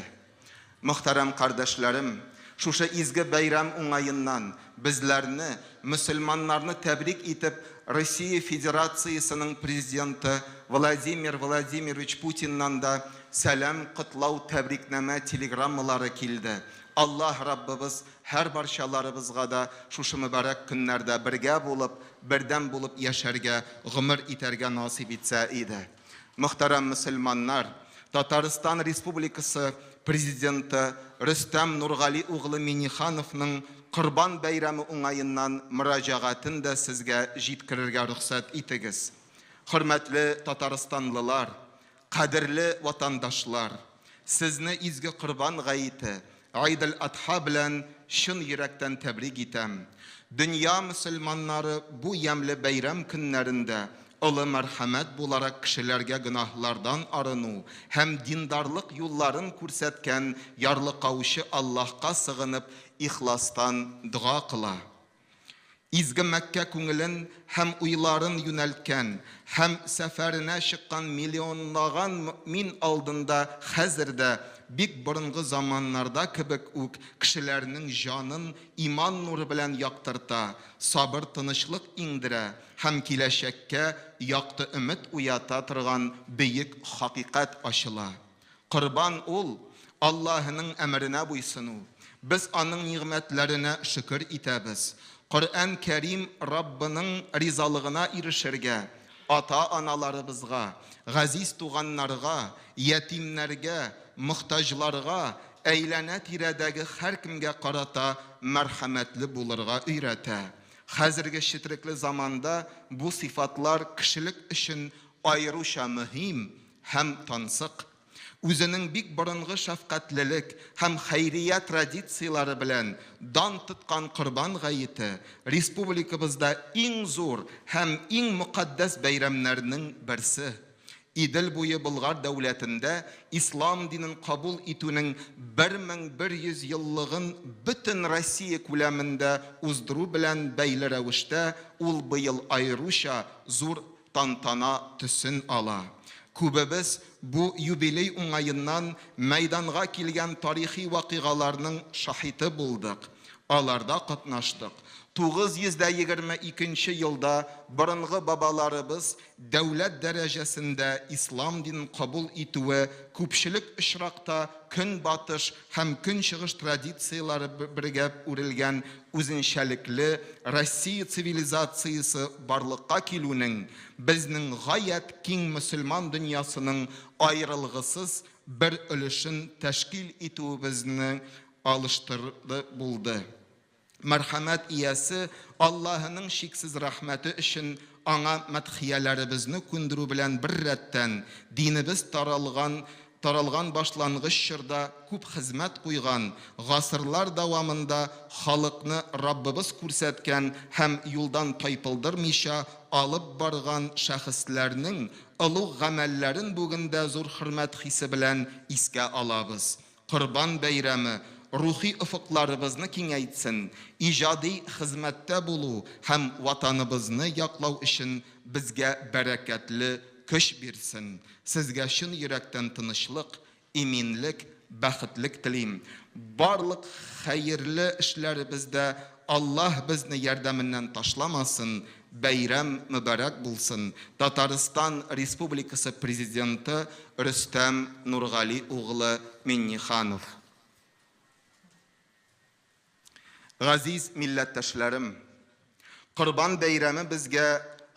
Мөхтәрәм кардәшләрем, шушы изге бәйрәм уңаеннан безләрне, мөселманнарны тәбрик итеп Россия Федерациясенең Президенты Владимир Владимирович Путиннан да сәлам, котлау, тәбрикнамә телеграммалары килде. Аллаһ Раббыбыз һәр барчаларыбызга да шушы мөбарәк көннәрдә бергә булып, бердәм булып яшәргә, гомер итәргә насыйп итсә иде. Мөхтәрәм мөселманнар, Татарстан Республикасы Президенты Рөстәм Нургали углы Миннихановның Корбан бәйрәме уңаеннан мөрәҗәгатен дә сезгә җиткерергә рөхсәт итегез. Хөрмәтле татарстанлылар, кадерле ватандашлар! Сезне изге Корбан гаете, Гайд әл-Адха белән чын йөрәктән тәбрик итәм. Дөнья мөселманнары бу ямьле бәйрәм көннәрендә олы мәрхәмәт буларак кешеләргә гөнаһлардан арыну һәм диндарлык юлларын күрсәткән ярлыкаучы Аллаһка сыгынып ихластан дога кыла. Изге Мәккә күңелен һәм уйларын юнәлткән һәм сәфәренә чыккан миллионлаган мөэмин алдында хәзер дә, бик борынгы заманнарда кебек үк, кешеләрнең җанын иман нуры белән яктырта, сабыр-тынычлык иңдерә һәм киләчәккә якты өмет уята торган бөек хакыйкать ачыла. Корбан ул, Аллаһының әмеренә буйсыну. Без Аның нигъмәтләренә шөкер итәбез. Коръән Кәрим Раббының ризалыгына ирешергә, ата-аналарыбызга, газиз туганнарга, ятимнәргә, мохтаҗларга, әйләнә-тирәдәге һәркемгә карата мәрхәмәтле булырга өйрәтә. Хәзерге четерекле заманда бу сыйфатлар кешелек өчен аеруча мөһим һәм тансык. Үзенең бик борынгы шәфкатьлелек һәм хәйрия традицияләре белән дан тоткан Корбан гаете, республикабызда иң зур һәм иң мөкатдәс бәйрәмнәрнең берсе. Идел буе Болгар дәүләтендә ислам динен кабул итүнең 1100 еллыгын бөтен Россия күләмендә уздыру белән бәйле рәвештә ул быел аеруча зур тантана төсен ала. Күбебез бу юбилей уңаеннан мәйданга килгән тарихи вакыйгаларның шаһиты булдык, аларда катнаштык. 922 нче елда борынгы бабаларыбыз дәүләт дәрәҗәсендә ислам динен кабул итүе күпчелек очракта көнбатыш һәм көнчыгыш традицияләре бергә үрелгән үзенчәлекле Россия цивилизациясе барлыкка килүнең, безнең гаять киң мөселман дөньясының аерылгысыз бер өлешен тәшкил итүебезне алыштырды булды. Мәрхәмәт иясе Аллаһының чиксез рәхмәте өчен Аңа мәдхияләребезне күндерү белән беррәттән, динебез таралган таралган башлангыч чорда күп хезмәт куйган, гасырлар дәвамында халыкны Раббыбыз күрсәткән һәм юлдан тайпылдырмыйча алып барган шәхесләрнең олуг гамәлләрен бүген дә зур хөрмәт хисе белән искә алабыз. Корбан бәйрәме рухи офыкларыбызны киңәйтсен, иҗади хезмәттә булу һәм Ватаныбызны яклау өчен безгә бәрәкәтле көч бирсен. Сезгә чын йөрәктән тынычлык, иминлек, бәхетлек телим. Барлык хәерле эшләребездә Аллаһ безне ярдәменнән ташламасын, бәйрәм мөбарәк булсын! Татарстан Республикасы Президенты Рөстәм Нургали углы Миңнеханов. Газиз милләттәшләрем! Корбан бәйрәме безгә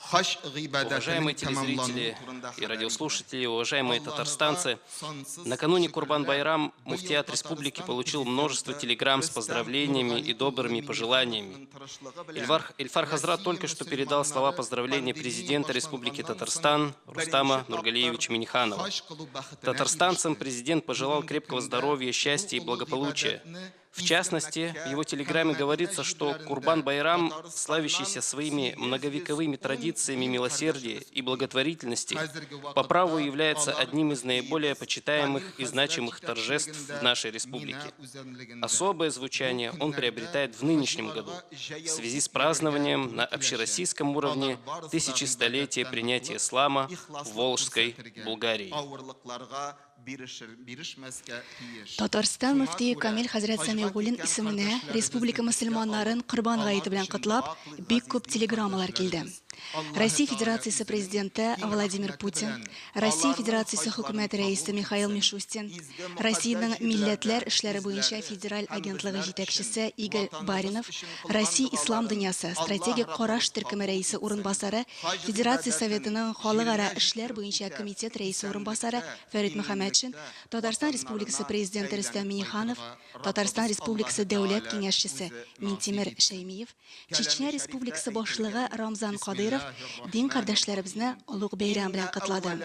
хаҗ гыйбадәтенең Уважаемые тәмамлануы телезрители турында и хәбәр итә. радиослушатели, уважаемые Аллаһыга татарстанцы, сансыз накануне шөкерләр, Курбан-Байрам быел муфтият республики Татарстан получил множество Президенты телеграмм с Рөстәм поздравлениями Нургали и углы добрыми пожеланиями. Миңнехановның тырышлыгы белән Ильфар Хазрат Россия только что передал слова мөселманнары поздравления пандемия президента Республики башланганнан соң Татарстан Рустама беренче тапкыр Нургалиевича Минниханова. хаҗ кылу бәхетенә Татарстанцам иреште. президент пожелал Бүгенге крепкого көндә здоровья, бу счастья и олы благополучия. гыйбадәтне В частности, в его телеграмме говорится, что Курбан-Байрам, славящийся своими многовековыми традициями милосердия и благотворительности, по праву является одним из наиболее почитаемых и значимых торжеств в нашей республике. Особое звучание он приобретает в нынешнем году в связи с празднованием на общероссийском уровне тысячестолетия принятия ислама в Волжской Булгарии. Татарстан мөфтие Камил хәзрәт Сәмигуллин исеменә республика мөселманнарын Корбан гаете белән котлап, бик күп телеграммалар килде. Россия Федерациясе Президенты Владимир Путин, Россия Федерациясе Хөкүмәте Рәисе Михаил Мишустин, Россиянең Милләтләр эшләре буенча федераль агентлыгы җитәкчесе Игорь Баринов, Россия Ислам дөньясы стратегик караш төркеме рәисе урынбасары, Федерация Советының Халыкара эшләр буенча комитет рәисе урынбасары Фәрит Мөхәммәтшин, Татарстан Республикасы Президенты Рөстәм Миңнеханов, Татарстан Республикасы Дәүләт Киңәшчесе Минтимер Шәймиев, Чечня Республикасы Башлыгы Рамзан Кадыйров дин кардәшләребезне олуг бәйрәм белән котлады.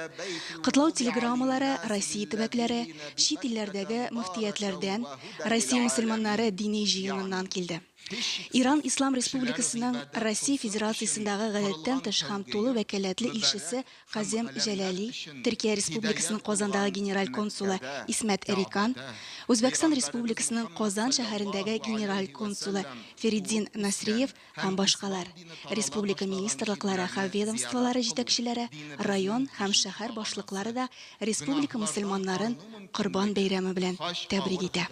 Котлау телеграммалары Россия төбәкләре, чит илләрдәге мөфтиятләрдән, Россия мөселманнары дини җыеныннан килде. Иран Ислам Республикасының Россия Федерациясендәге Гадәттән тыш һәм тулы вәкаләтле илчесе Казем Җәләли, Төркия Республикасының Казандагы генераль консулы Исмәт Эрикан, Үзбәкстан Республикасының Казан шәһәрендәге генераль консулы Фериддин Насриев һәм башкалар, республика министрлыклары һәм ведомстволары җитәкчеләре, район һәм шәһәр башлыклары да республика мөселманнарын Корбан бәйрәме белән тәбрик итә.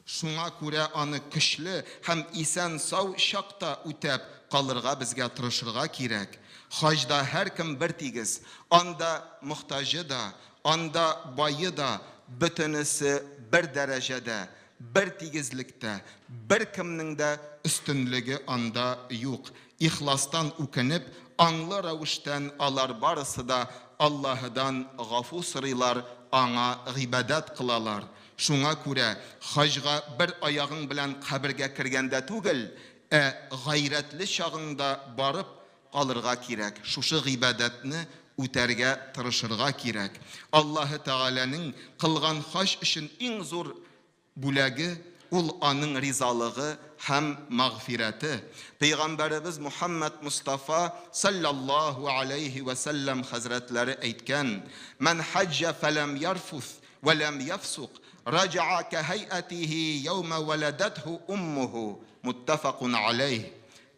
Шуңа күрә аны көчле һәм исән-сау чакта үтәп калырга безгә тырышырга кирәк. Хаҗда һәркем бертигез, анда мохтаҗы да, анда бае да, бөтенесе бер дәрәҗәдә, бер тигезлектә, беркемнең дә өстенлеге анда юк. Ихластан үкенеп, аңлы рәвештән алар барысы да Аллаһыдан гафу сорыйлар, Аңа гыйбадәт кылалар. Шуңа күрә хаҗга бер аягың белән кабергә кергәндә түгел, ә гайрәтле чагыңда барып калырга кирәк, шушы гыйбадәтне үтәргә тырышырга кирәк. Аллаһы Тәгаләнең кылган хаҗ өчен иң зур бүләге, ул аның ризалыгы һәм мәгъфирәте. Пәйгамбәребез Мухәммәд Мостафа салләллаһу аләйһи вә сәлләм хәзрәтләре әйткән, Мән хаҗҗә фәләм ярфус вә ләм яфсук, раҗаа кәһәйәтиһи яүмә вәләдәтһу уммуһу, муттафакун аләйһ.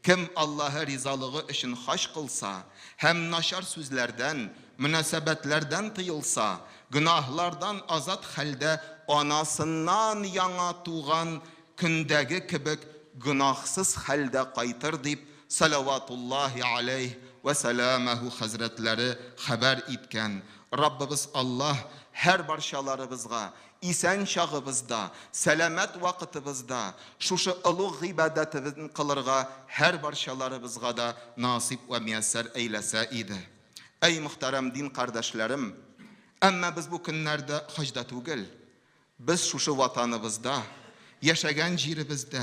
Кем Аллаһы ризалыгы өчен хаҗ кылса һәм начар сүзләрдән, мөнәсәбәтләрдән тыелса, гөнаһлардан азат хәлдә анасыннан яңа туган көндәге кебек гөнаһсыз хәлдә кайтыр, дип салаватуллаһи аләйһ вә сәламәһү хәзрәтләре хәбәр иткән. Раббыбыз Аллаһ һәрбарчаларыбызга исән чагыбызда, сәламәт вакытыбызда шушы олуг гыйбадәтебезне кылырга һәрбарчаларыбызга да насыйп вә мияссәр әйләсә иде. Әй, мөхтәрәм дин кардәшләрем! Әмма без бу көннәрдә хаҗда түгел. Без шушы Ватаныбызда, яшәгән җиребездә.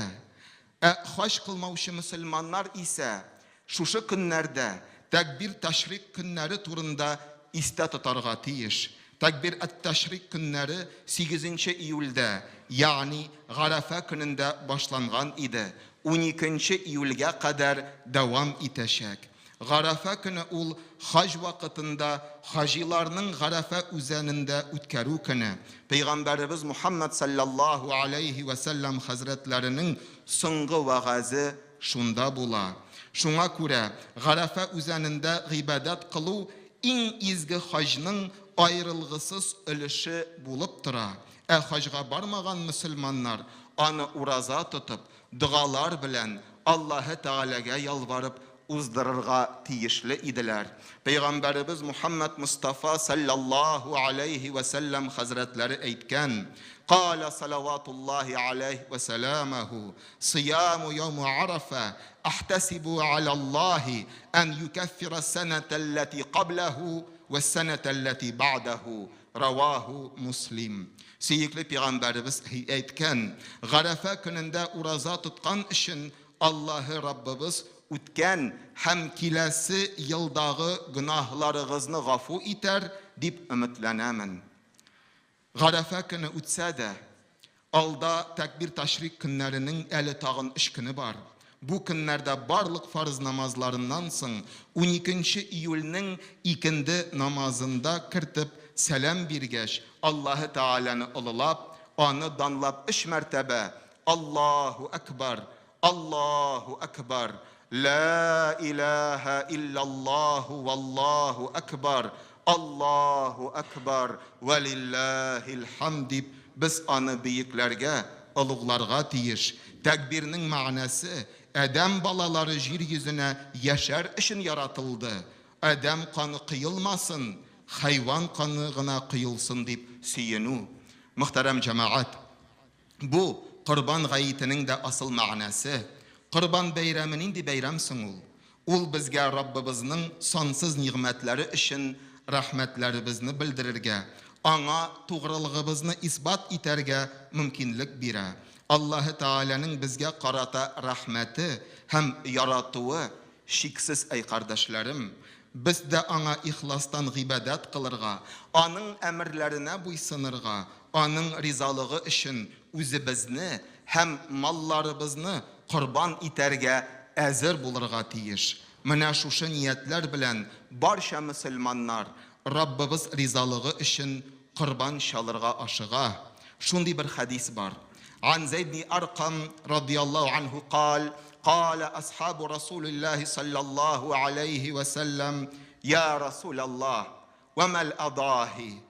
Ә хаҗ кылмаучы мөселманнар исә шушы көннәрдә тәкбир-тәшрик көннәре турында истә тотарга тиеш. Тәкбир әт-тәшрик көннәре сигезенче июльдә, ягъни Гарәфә көнендә башланган иде, уникенче июльгә кадәр дәвам итәчәк. Гарәфә көне ул хаҗ вакытында хаҗиларның Гарәфә үзәнендә үткәрү көне, Пәйгамбәребез Мухәммәд салләллаһу аләйһи вә сәлләм хәзрәтләренең соңгы вәгазе шунда була. Шуңа күрә Гарәфә үзәнендә гыйбадәт кылу иң изге хаҗның аерылгысыз өлеше булып тора. Ә хаҗга бармаган мөселманнар аны ураза тотып, догалар белән Аллаһы Тәгаләгә ялварып уздырырга тиешле иделәр. Пәйгамбәребез Мухәммәд Мостафа салләллаһу аләйһи вә сәлләм хәзрәтләре әйткән, Калә салаватуллаһи аләйһ вә сәламәһу, Сыяму яуму Арафа, әхтәсибу аләллаһи ән юкәффирә сәнәтәлләти кабләһу вә сәнәтәлләти бәгъдәһу, Раваһу Муслим. Сөекле пигамбәребез әйткән, Гарәфә көнендә ураза тоткан өчен Аллаһы Раббыбыз үткән һәм киләсе елдагы гөнаһларыгызны гафу итәр, дип өметләнәмен. Гарәфә көне үтсә дә, Алда тәкбир-тәшрик көннәренең әле тагын өч көне бар. Бу көннәрдә барлык фарыз намазларыннан соң 12 июльнең икенде намазында кертеп сәлам биргәч, Аллаһы Тәгаләне олылап, аны данлап өч мәртәбә Аллаһу әкбар, Аллаһу әкбар, Лә иләһә илляллаһу валлаһу әкбар, Аллаһу әкбар, вәлилләһил хәмд дип без аны бөекләргә, олугларга тиеш. Тәкбирнең мәгънәсе, адәм балалары җир йөзенә яшәр өчен яратылды. Адәм каны коелмасын, хайван каны гына коелсын дип сөенү. Мөхтәрәм җәмәгать! Бу, Корбан гаетенең дә асыл мәгънәсе. Корбан бәйрәме нинди бәйрәм соң ул? Ул безгә Раббыбызның сансыз нигъмәтләре өчен рәхмәтләребезне белдерергә, Аңа тугрылыгыбызны исбат итәргә мөмкинлек бирә. Аллаһы Тәгаләнең безгә карата рәхмәте һәм яратуы чиксез, әй кардәшләрем! Без дә Аңа ихластан гыйбадәт кылырга, Аның әмерләренә буйсынырга, Аның ризалыгы өчен үзебезне һәм малларыбызны корбан итәргә әзер булырга тиеш. Менә шушы ниятләр белән барча мөселманнар Раббыбыз ризалыгы өчен корбан чалырга ашыга. Шундый бер хәдис бар. Ан Зәйд бни Аркам радияллаһу анһу кал, Калә асхабу Расулиллаһи саллаллаһу аләйһи вә сәлләм, Я Расулаллаһ, вә мәл адаһи?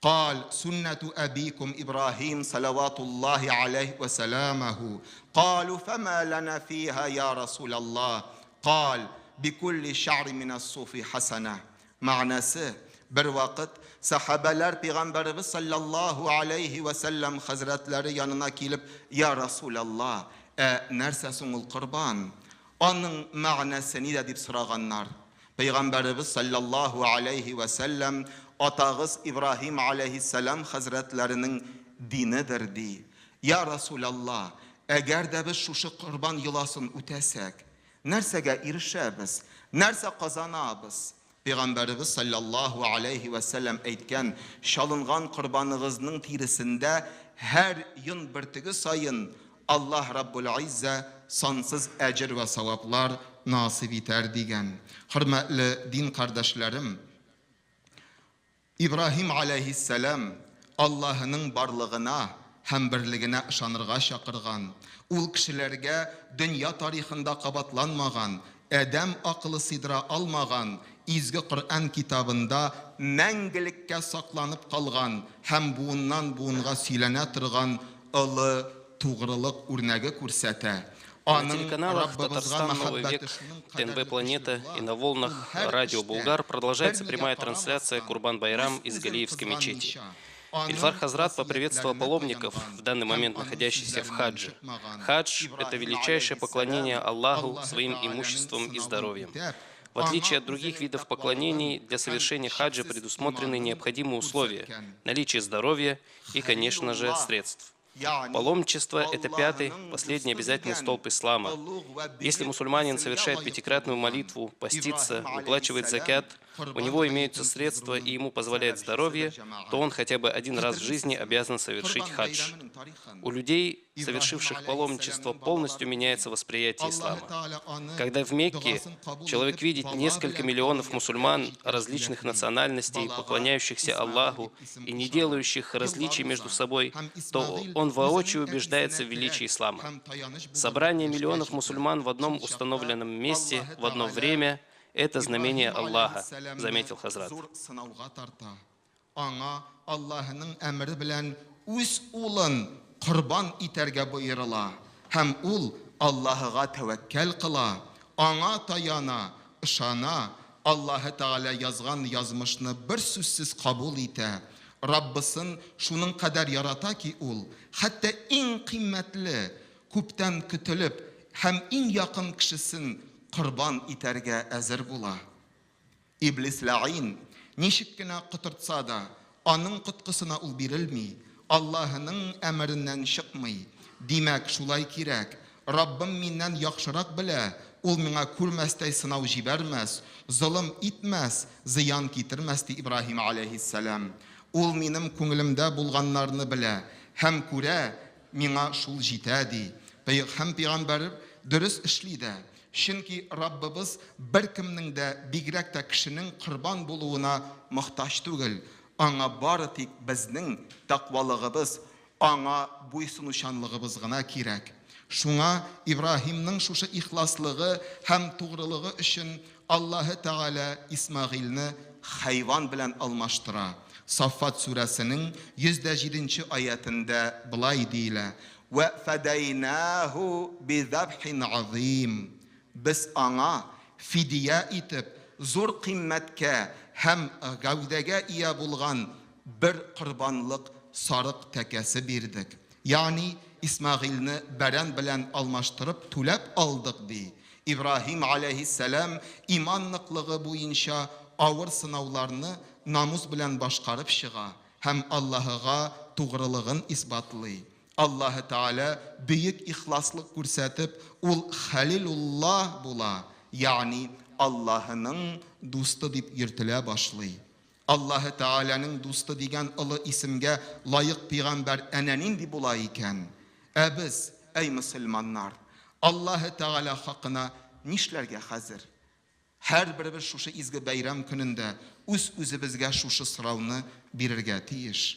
Кал, суннәту әбикум Ибраһим салаватуллаһи аләйһ вә сәламәһу. Калу, фәмә ләнә фиһа, я Расулаллаһ? Кал, бикулли шәгъри минәс-суфи хәсәнә. Мәгънәсе, Бервакыт сәхабәләр пәйгамбәребез салләллаһу аләйһи вә сәлләм хәзрәтләре янына килеп, Я Расуләллаһ, ә нәрсә соң ул корбан? Аның мәгънәсе нидә? дип сораганнар. Пәйгамбәребез салләллаһу аләйһи вә сәлләм, Атагыз Ибраһим аләйһиссәлам хәзрәтләренең динедер, ди. Я Расуләллаһ, әгәр дә без шушы корбан йоласын үтәсәк, Нәрсәгә ирешәбез? Нәрсә казанабыз? Пәйгамбәребез салләллаһу аләйһи вә сәлләм әйткән, Чалынган корбаныгызның тиресендә һәр йон бөртеге саен Аллаһ Раббул Иззә сансыз әҗер вә саваплар насыйп итәр, дигән. Хөрмәтле дин кардәшләрем! Ибраһим галәйһиссәлам Аллаһының барлыгына һәм берлегенә ышанырга чакырган. Ул кешеләргә дөнья тарихында кабатланмаган, адәм акылы сыйдыра алмаган Изге Коръән китабында мәңгелеккә сакланып калган һәм буыннан-буынга сөйләнә торган олы тугрылык үрнәге күрсәтә. На Аның телеканалах Раббыбызга «Татарстан. Новый мәхәббәте век», шуның ТНВ кадәрле көчле «Планета» була, и на ул волнах һәр «Радио эштә, Булгар» продолжается бернигә прямая трансляция карамастан, Курбан-Байрам из үз-үзен Галиевской мечети. кызганмыйча, Ильфар аның Хазрат поприветствовал васыятьләренә паломников, таянган в данный һәм момент аның находящихся в сүзләреннән хадже. чыкмаган Хадж – это Ибраһим величайшее галәйһиссәлам поклонение Аллаху Аллаһы своим Тәгаләнең имуществом и сынавын здоровьем. үтәп, В отличие аңа от других үзенең видов тәкъвалыгын поклонений, для һәм совершения хаджа чиксез предусмотрены иманын необходимые условия күрсәткән. – наличие здоровья и, конечно же, Хәлилуллаһ, средств. ягъни Паломничество – это пятый, Аллаһының последний дусты обязательный дигән столб ислама. олуг вә Если бөек мусульманин исемгә совершает лаек пятикратную булган молитву, постится, Ибраһим выплачивает галәйһиссәлам закят, у Корбан него имеются гаетен средства и уздыруның ему позволяет сәбәпчесе дә здоровье, то җәмәгать. он хотя бы один раз в жизни Хәтерлисезме, обязан совершить Корбан хадж. бәйрәменең тарихын? У людей, Ибраһим совершивших паломничество, галәйһиссәламнең полностью балалары меняется ди. восприятие Аллаһы ислама. Тәгалә аны Когда в Мекке догасын кабул человек итеп, видит бала несколько белән миллионов талияккә мусульман җиткәч различных бүләкли. национальностей, Балага поклоняющихся Исмәгыйль Аллаху дип исем и не кушалар. делающих Еллар различий между уза собой, һәм то Исмәгыйль он үзенең воочию әтисенә убеждается в терәк величии ислама. һәм таяныч булырлык Собрание яшькә миллионов җитә. мусульман в одном Шул чакта установленном месте, Аллаһы в одно Тәгалә время – это знамение Ибраһим Аллаха, галәйһиссәламне заметил Хазрат. зур сынауга тарта. Аңа Аллаһының әмере белән үз улын корбан итәргә боерыла һәм ул Аллаһыга тәвәккәл кыла, аңа таяна, ышана, Аллаһы Тәгалә язган язмышны бер сүзсез кабул итә. Раббысын шуның кадәр ярата ки ул, хәтта иң кыйммәтле, күптән көтелеп һәм иң якын кешесен корбан итәргә әзер була. Иблис ләгыйн ничек кенә котыртса да, аның коткысына ул бирелми, Аллаһының әмереннән чыкмый. Димәк, шулай кирәк. Раббым миннән яхшырак белә, ул миңа күрмәстәй сынау җибәрмәс, золым итмәс, зыян китермәс, ди Ибраһим аләйһиссәлам. Ул минем күңелемдә булганнарны белә. һәм күрә, миңа шул җитә, ди. Һәм пәйгамбәр дөрес эшли дә. Чөнки Раббыбыз беркемнең дә, бигрәк тә кешенең корбан булуына мохтаҗ түгел. Аңа бары тик безнең тәкъвалыгыбыз, аңа буйсынучанлыгыбыз гына кирәк. Шуңа Ибраһимның шушы ихласлыгы һәм тугрылыгы өчен Аллаһы Тәгалә Исмәгыйльне хайван белән алмаштыра. Саффат сүрәсенең 107 нче аятендә болай диелә, Вә фәдәйнәһү бизәбхин азыйм. Без аңа, фидия итеп, зур кыйммәткә һәм гәүдәгә ия булган бер корбанлык сарык тәкәсе бирдек. Ягъни Исмәгыйльне бәрән белән алмаштырып түләп алдык, ди. Ибраһим галәйһиссәлам иман ныклыгы буенча авыр сынауларны намус белән башкарып чыга һәм Аллаһыга тугрылыгын исбатлый. Аллаһы Тәгалә бөек ихласлык күрсәтеп, ул Хәлилуллаһ була, ягъни Аллаһының дусты дип йөртелә башлый. Аллаһы Тәгаләнең дусты дигән олы исемгә лаек пигамбәр әнә нинди була икән? Ә без, әй мөселманнар, Аллаһы Тәгалә хакына нишләргә хәзер? Һәрберебез шушы изге бәйрәм көнендә үз-үзебезгә шушы сорауны бирергә тиеш.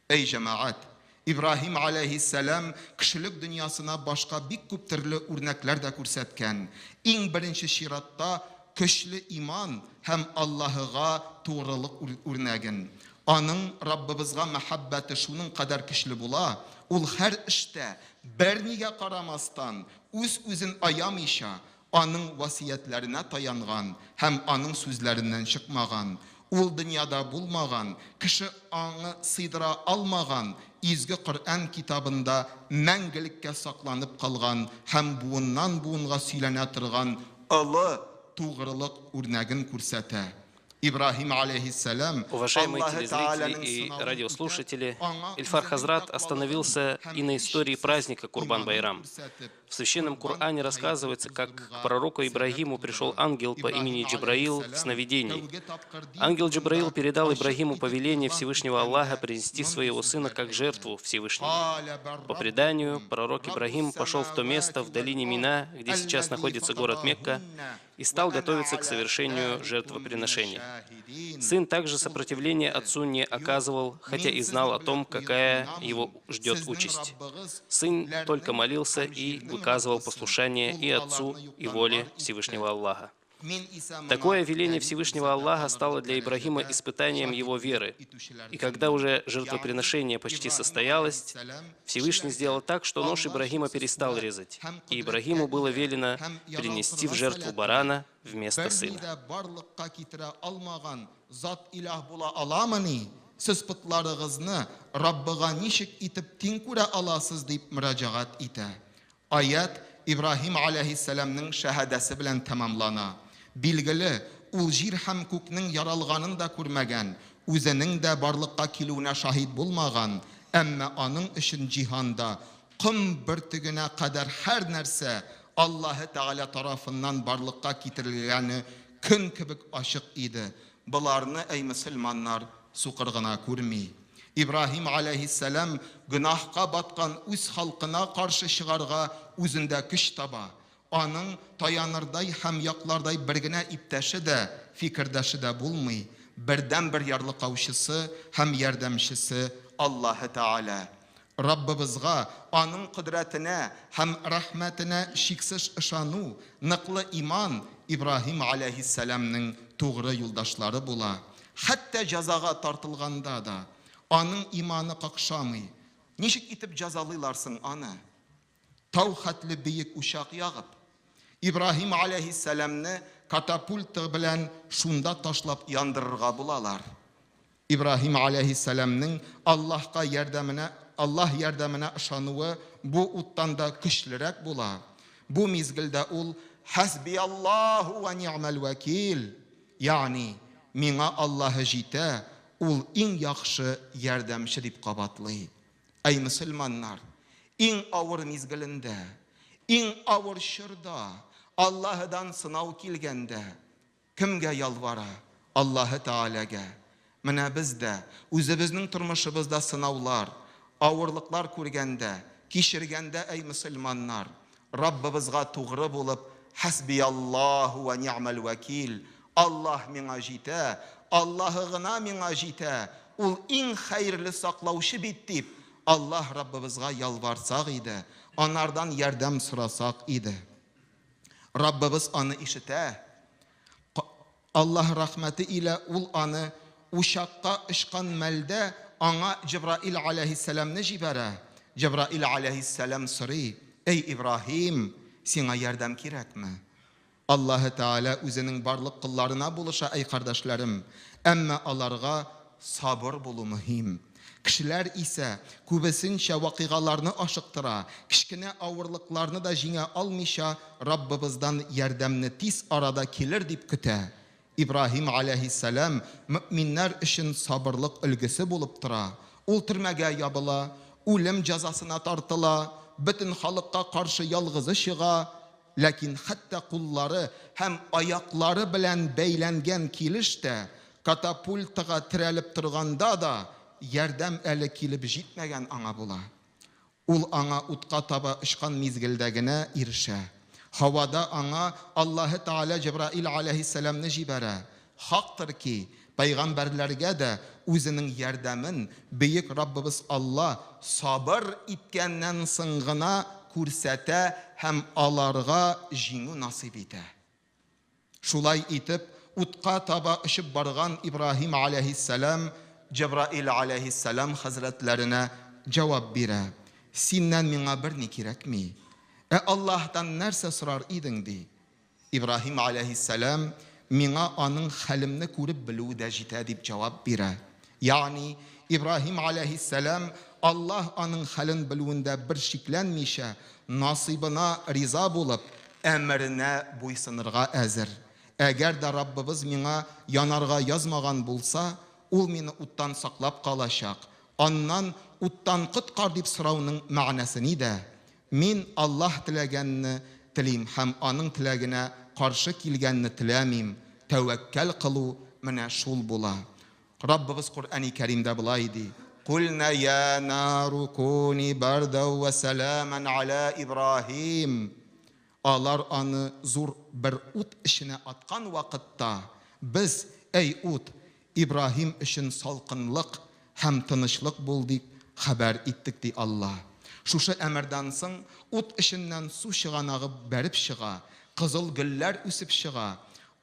Әй җәмәгать! Ибраһим галәйһиссәлам кешелек дөньясына башка бик күп төрле үрнәкләр дә күрсәткән. Иң беренче чиратта көчле иман һәм Аллаһыга тугрылык үрнәген. Аның Раббыбызга мәхәббәте шуның кадәр көчле була, ул һәр эштә, бернигә карамастан, үз-үзен аямыйча, Аның васыятьләренә таянган һәм Аның сүзләреннән чыкмаган, ул дөньяда булмаган, кеше аңы сыйдыра алмаган Изге Коръән китабында мәңгелеккә сакланып калган һәм буыннан-буынга сөйләнә торган олы тугрылык үрнәген күрсәтә. Ибраһим галәйһиссәлам Уважаемые Аллаһы телезрители Тәгаләнең и сынавын үтәп, радиослушатели, аңа Ильфар үзенең Хазрат тәкъвалыгын остановился һәм и на истории һичшиксез праздника иманын Курбан-Байрам. күрсәтеп, В Священном корбан Коране гаетен рассказывается, как к уздыруга пророку сәбәп Ибрагиму пришел булдыра. ангел по Ибраһим имени Джабраил в галәйһиссәлам сновидении. тәүге тапкыр дин Ангел турында Джабраил передал ачык Ибрагиму итеп повеление игълан Всевышнего иткәндә Аллаха принести мондый своего сына сүзләр как әйтә: жертву Всевышнему. Калә бәр По преданию, раббукум пророк Ибрагим раббус пошел в то место самавати в долине вәл ард Мина, где сейчас әлләзи находится город Мекка, фатарахунна и стал вә ана готовиться к аля совершению заликум минәш жертвоприношения. шаһидин. Сын также Ул сопротивления әйтте: отцу не Юк, оказывал, хотя мин и знал сезнең о том, белән уен какая его уйнамыйм. ждет Сезнең участь. Раббыгыз Сын только күкләрнең молился һәм и җирнең выказывал Раббысы, послушание ул и отцу, аларны и юктан воле бар итте. Всевышнего Аллаха. Мин исә моңа Такое веление дәлил Всевышнего күрсәтә Аллаха стало алырлык для Ибрагима дәрәҗәдә испытанием его шаһитлек веры. И итүчеләрдәнмен. когда уже Ягъни жертвоприношение почти Ибраһим состоялось, галәйһиссәлам Всевышний кешеләргә сделал так, что нож Аллаһ Ибрагима чиксез перестал күрә резать, һәм и кодрәткә Ибрагиму было ия велено һәм принести в яралтырга жертву сәләтле, барана вместо берни сына. дә барлыкка китерә алмаган зат илаһ була аламыни? Сез потларыгызны Раббыга ничек итеп тиң күрә аласыз дип мөрәҗәгать итә. Аять Ибраһим галәйһиссәламнең шәһадәсе белән тәмамлана. Билгеле, ул җир һәм күкнең яралганын да күрмәгән, үзенең дә барлыкка килүенә шаһит булмаган, әмма аның өчен җиһанда ком бөртегенә кадәр һәр нәрсә Аллаһы Тәгалә тарафыннан барлыкка китерелгәне көн кебек ачык иде. Боларны, әй мөселманнар, сукыр гына күрми. Ибраһим галәйһиссәлам гөнаһка баткан үз халкына каршы чыгарга үзендә көч таба. Аның таянырдай һәм яклардай бер генә иптәше дә, фикердәше дә булмый. Бердәнбер ярлыкаучысы һәм ярдәмчесе Аллаһы Тәгалә. Раббыбызга, аның кодрәтенә һәм рәхмәтенә шиксез ышану, ныклы иман Ибраһим галәйһиссәламнең тугры юлдашлары була. Хәтта җәзага тартылганда да аның иманы какшамый. Ничек итеп җәзалыйлар соң аны? Тау хәтле бөек учак ягып, Ибраһим галәйһиссәламне катапульта белән шунда ташлап яндырырга булалар. Ибраһим галәйһиссәламнең Аллаһка ярдәменә, Аллаһ ярдәменә ышануы бу уттан да көчлерәк була. Бу мизгелдә ул Хәсбияллаһу ва ни'мәл вәкил, ягъни миңа Аллаһы җитә, ул иң яхшы ярдәмче дип кабатлый. Әй мөселманнар, иң авыр мизгелендә, иң авыр чорда, Аллаһыдан сынау килгәндә, кемгә ялвара? Аллаһы Тәгаләгә. Менә без дә үзебезнең тормышыбызда сынаулар, Авырлыклар күргәндә, кичергәндә, әй мөселманнар, Раббыбызга тугры булып, Хәсбияллаһу вә ни'мәл вәкил, Аллаһ миңа җитә, Аллаһы гына миңа җитә, Ул иң хәерле саклаучы бит, дип, Аллаһ Раббыбызга ялварсак иде, Анардан ярдәм сорасак иде. Раббыбыз аны ишетә. Аллаһ рәхмәте илә Ул аны учакка очкан мәлдә аңа Җәбраил галәйһиссәламне җибәрә. Җәбраил галәйһиссәлам сорый, Әй Ибраһим, сиңа ярдәм кирәкме? Аллаһы Тәгалә үзенең барлык колларына булыша, әй кардәшләрем, әмма аларга сабыр булу мөһим. Кешеләр исә күбесенчә вакыйгаларны ашыктыра, кечкенә авырлыкларны да җиңә алмыйча Раббыбыздан ярдәмне тиз арада килер дип көтә. Ибраһим галәйһиссәлам мөэминнәр өчен сабырлык өлгесе булып тора. Ул төрмәгә ябыла, үлем җәзасына тартыла, бөтен халыкка каршы ялгызы чыга, ләкин хәтта куллары һәм аяклары белән бәйләнгән килеш тә, катапультага терәлеп торганда да, ярдәм әле килеп җитмәгән аңа була. Ул аңа утка таба очкан мизгелдә генә ирешә. Һавада аңа Аллаһы Тәгалә Җәбраил галәйһиссәламне җибәрә. Хактыр ки, пәйгамбәрләргә дә үзенең ярдәмен Бөек Раббыбыз Алла сабыр иткәннән соң гына күрсәтә һәм аларга җиңү насыйп итә. Шулай итеп, утка таба очып барган Ибраһим аләйһиссәлам Җәбраил аләйһиссәлам хәзрәтләренә җавап бирә, Синнән миңа берни кирәкми. Ә Аллаһтан нәрсә сорар идең? ди. Ибраһим аләйһиссәлам, Миңа аның хәлемне күреп белүе дә җитә, дип җавап бирә. Ягъни, Ибраһим аләйһиссәлам Аллаһ аның хәлен белүендә бер шикләнмичә, насыйбына риза булып, әмеренә буйсынырга әзер. Әгәр дә Раббыбыз миңа янарга язмаган булса, Ул мине уттан саклап калачак. Аннан, Уттан коткар, дип сорауның мәгънәсе нидә? Мин Аллаһ теләгәнне телим һәм Аның теләгенә каршы килгәнне теләмим. Тәвәккәл кылу менә шул була. Раббыбыз Коръәни Кәримдә болай ди, Кульна йа нару куни бардау вә сәламән аля Ибраһим. Алар аны зур бер ут эченә аткан вакытта, без, Әй ут, Ибраһим өчен салкынлык һәм тынычлык бул, дип хәбәр иттек, ди Алла. Шушы әмердән соң ут эченнән су чыганагы бәреп чыга, кызыл гөлләр үсеп чыга.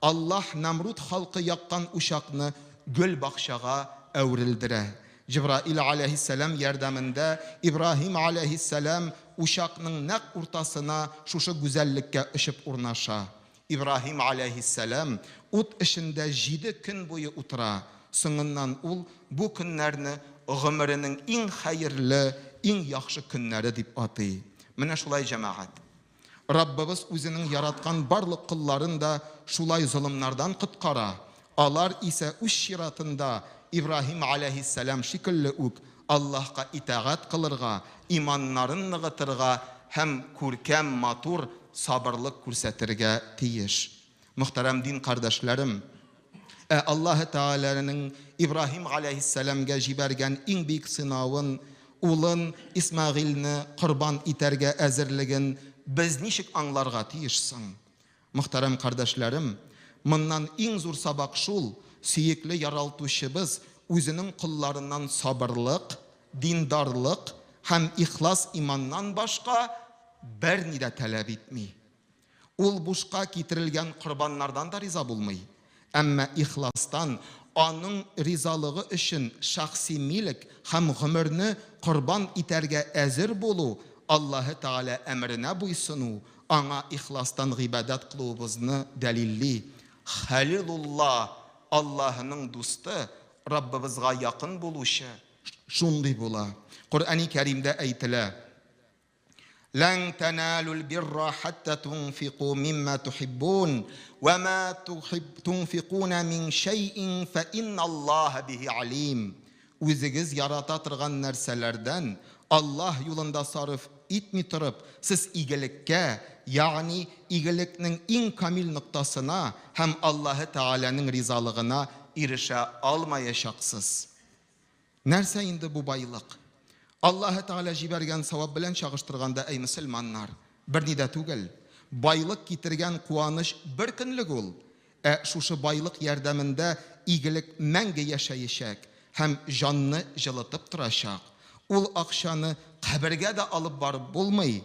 Аллаһ Нәмруд халкы яккан учакны гөл бакчага әверелдерә. Җебраил аләйһиссәлам ярдәмендә Ибраһим аләйһиссәлам учакның нәкъ уртасына шушы гүзәллеккә очып урнаша. Ибраһим аләйһиссәлам ут эчендә җиде көн буе утыра. Соңыннан ул бу көннәрне гомеренең иң хәерле, иң яхшы көннәре дип атый. Менә шулай, җәмәгать. Раббыбыз үзенең яраткан барлык колларын да шулай золымнардан коткара, алар исә үз чиратында Ибраһим аләйһиссәлам шикелле үк Аллаһка итагать кылырга, иманнарын ныгытырга һәм күркәм, матур сабырлык күрсәтергә тиеш. Мөхтәрәм дин кардәшләрем! Ә Аллаһы Тәгаләнең Ибраһим галәйһиссәламгә җибәргән иң бөек сынавын, улын Исмәгыйльне корбан итәргә әзерлеген без ничек аңларга тиеш соң? Мөхтәрәм кардәшләрем, моннан иң зур сабак шул, сөекле Яралтучыбыз үзенең колларыннан сабырлык, диндарлык һәм ихлас иманнан башка берни дә таләп итми. Ул бушка китерелгән корбаннардан да риза булмый, әмма ихластан Аның ризалыгы өчен шәхси милек һәм гомерне корбан итәргә әзер булу, Аллаһы Тәгалә әмеренә буйсыну, Аңа ихластан гыйбадәт кылуыбызны дәлилли. Хәлилулла, Аллаһының дусты, Раббыбызга якын булучы шундый була. Коръәни Кәримдә әйтелә. Лән тәнәлүл бирра хәтта тунфику мимма тухиббун, вә ма тунфикуна мин шәйин фә инналлаһа бихи алим. Үзегез ярата торган нәрсәләрдән Аллаһ юлында сарыф итми торып, сез игелеккә, ягъни игелекнең иң камил ноктасына һәм Аллаһы Тәгаләнең ризалыгына ирешә алмаячаксыз. Нәрсә инде бу байлык? Аллаһы Тәгалә җибәргән савап белән чагыштырганда, әй мөселманнар, берни дә түгел. Байлык китергән куаныч бер көнлек ул, ә шушы байлык ярдәмендә игелек мәңге яшәячәк һәм җанны җылытып торачак. Ул акчаны кабергә дә алып барып булмый.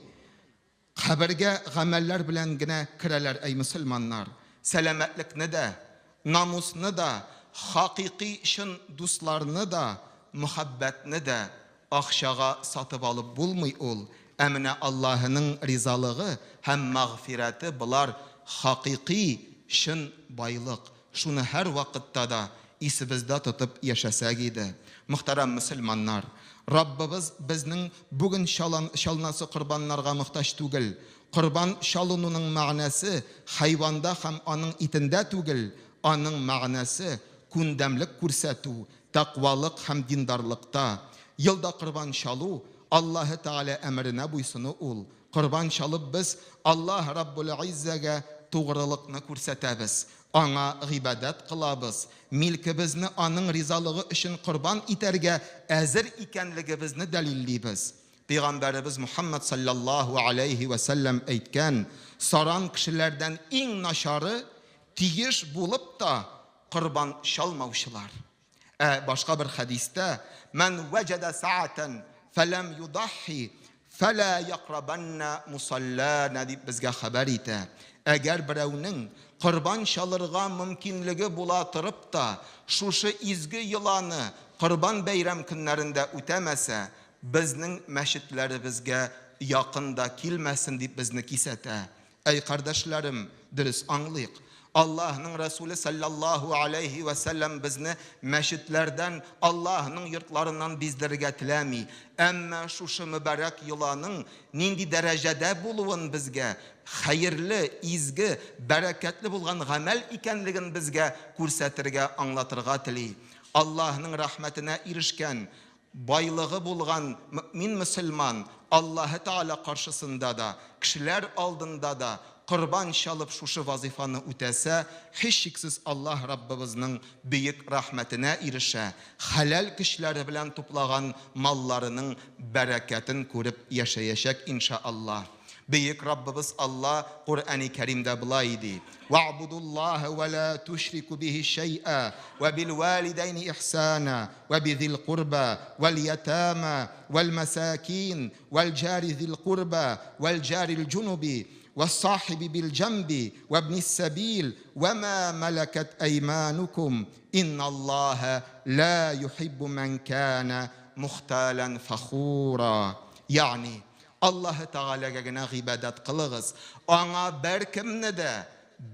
Кабергә гамәлләр белән генә керәләр, әй мөселманнар. Сәламәтлекне дә, намусны да, хакыйкый чын дусларны да, мөхәббәтне дә акчага сатып алып булмый ул. Ә менә Аллаһының ризалыгы һәм мәгъфирәте болар хакыйкый чын байлык. Шуны һәрвакытта да исебездә тотып яшәсәк иде. Мөхтәрәм мөселманнар! Раббыбыз безнең бүген чалан чалынасы корбаннарга мохтаҗ түгел. Корбан чалынуның мәгънәсе хайванда һәм аның итендә түгел, аның мәгънәсе, күндәмлек күрсәтү, тәкъвалык һәм диндарлыкта. Елда корбан чалу, Аллаһы Тәгалә әмеренә буйсыну ул. Корбан чалып без Аллаһ Раббул-Гыйззәгә тугрылыкны күрсәтәбез, Аңа гыйбадәт кылабыз, милкебезне Аның ризалыгы өчен корбан итәргә әзер икәнлегебезне дәлиллибез. Пәйгамбәребез Мухәммәд салләллаһу аләйһи вә сәлләм әйткән, Саран кешеләрдән иң начары, тиеш булып та корбан чалмаучылар. Ә башка бер хәдистә, Мән вәҗәдә сәгатән фәләм юдаххи фәлә якрабанна мусаллана дип безгә хәбәр итә. Әгәр берәүнең корбан чалырга мөмкинлеге була торып та, шушы изге йоланы Корбан бәйрәм көннәрендә үтәмәсә, безнең мәчетләребезгә якын да килмәсен дип безне кисәтә. Әй кардәшләрем, дөрес аңлыйк. Аллаһның Рәсүле салләллаһу аләйһи вә сәлләм безне мәчетләрдән, Аллаһның йортларыннан биздерергә теләми. Әмма шушы мөбарәк йоланың нинди дәрәҗәдә булуын безгә, хәерле, изге, бәрәкәтле булган гамәл икәнлеген безгә күрсәтергә, аңлатырга тели. Аллаһның рәхмәтенә ирешкән, Байлыгы булган мөэмин-мөселман Аллаһы Тәгалә каршысында да, кешеләр алдында да корбан чалып шушы вазыйфаны үтәсә, һичшиксез Аллаһ Раббыбызның бөек рәхмәтенә ирешә, хәләл көчләре белән туплаган малларының бәрәкәтен күреп яшәячәк, иншаАллаһ. Бөек Раббыбыз Алла Коръәни Кәримдә болай ди, Вәгъбудуллаһа вә лә түшрику бихи шәйъә, вә бил валидәйни ихсана, вә бизил курба, вәл ятама, вәл мәсакин, вәл җари зил курба, вәл җарил җунуби, вәс-сахиби бил җәмби, вәбнис сәбил, вә ма мәләкәт әйманукум, инналлаһа лә юхиббу мән кана мухталән фәхура. Ягъни, Аллаһы Тәгаләгә генә гыйбадәт кылыгыз, Аңа беркемне дә,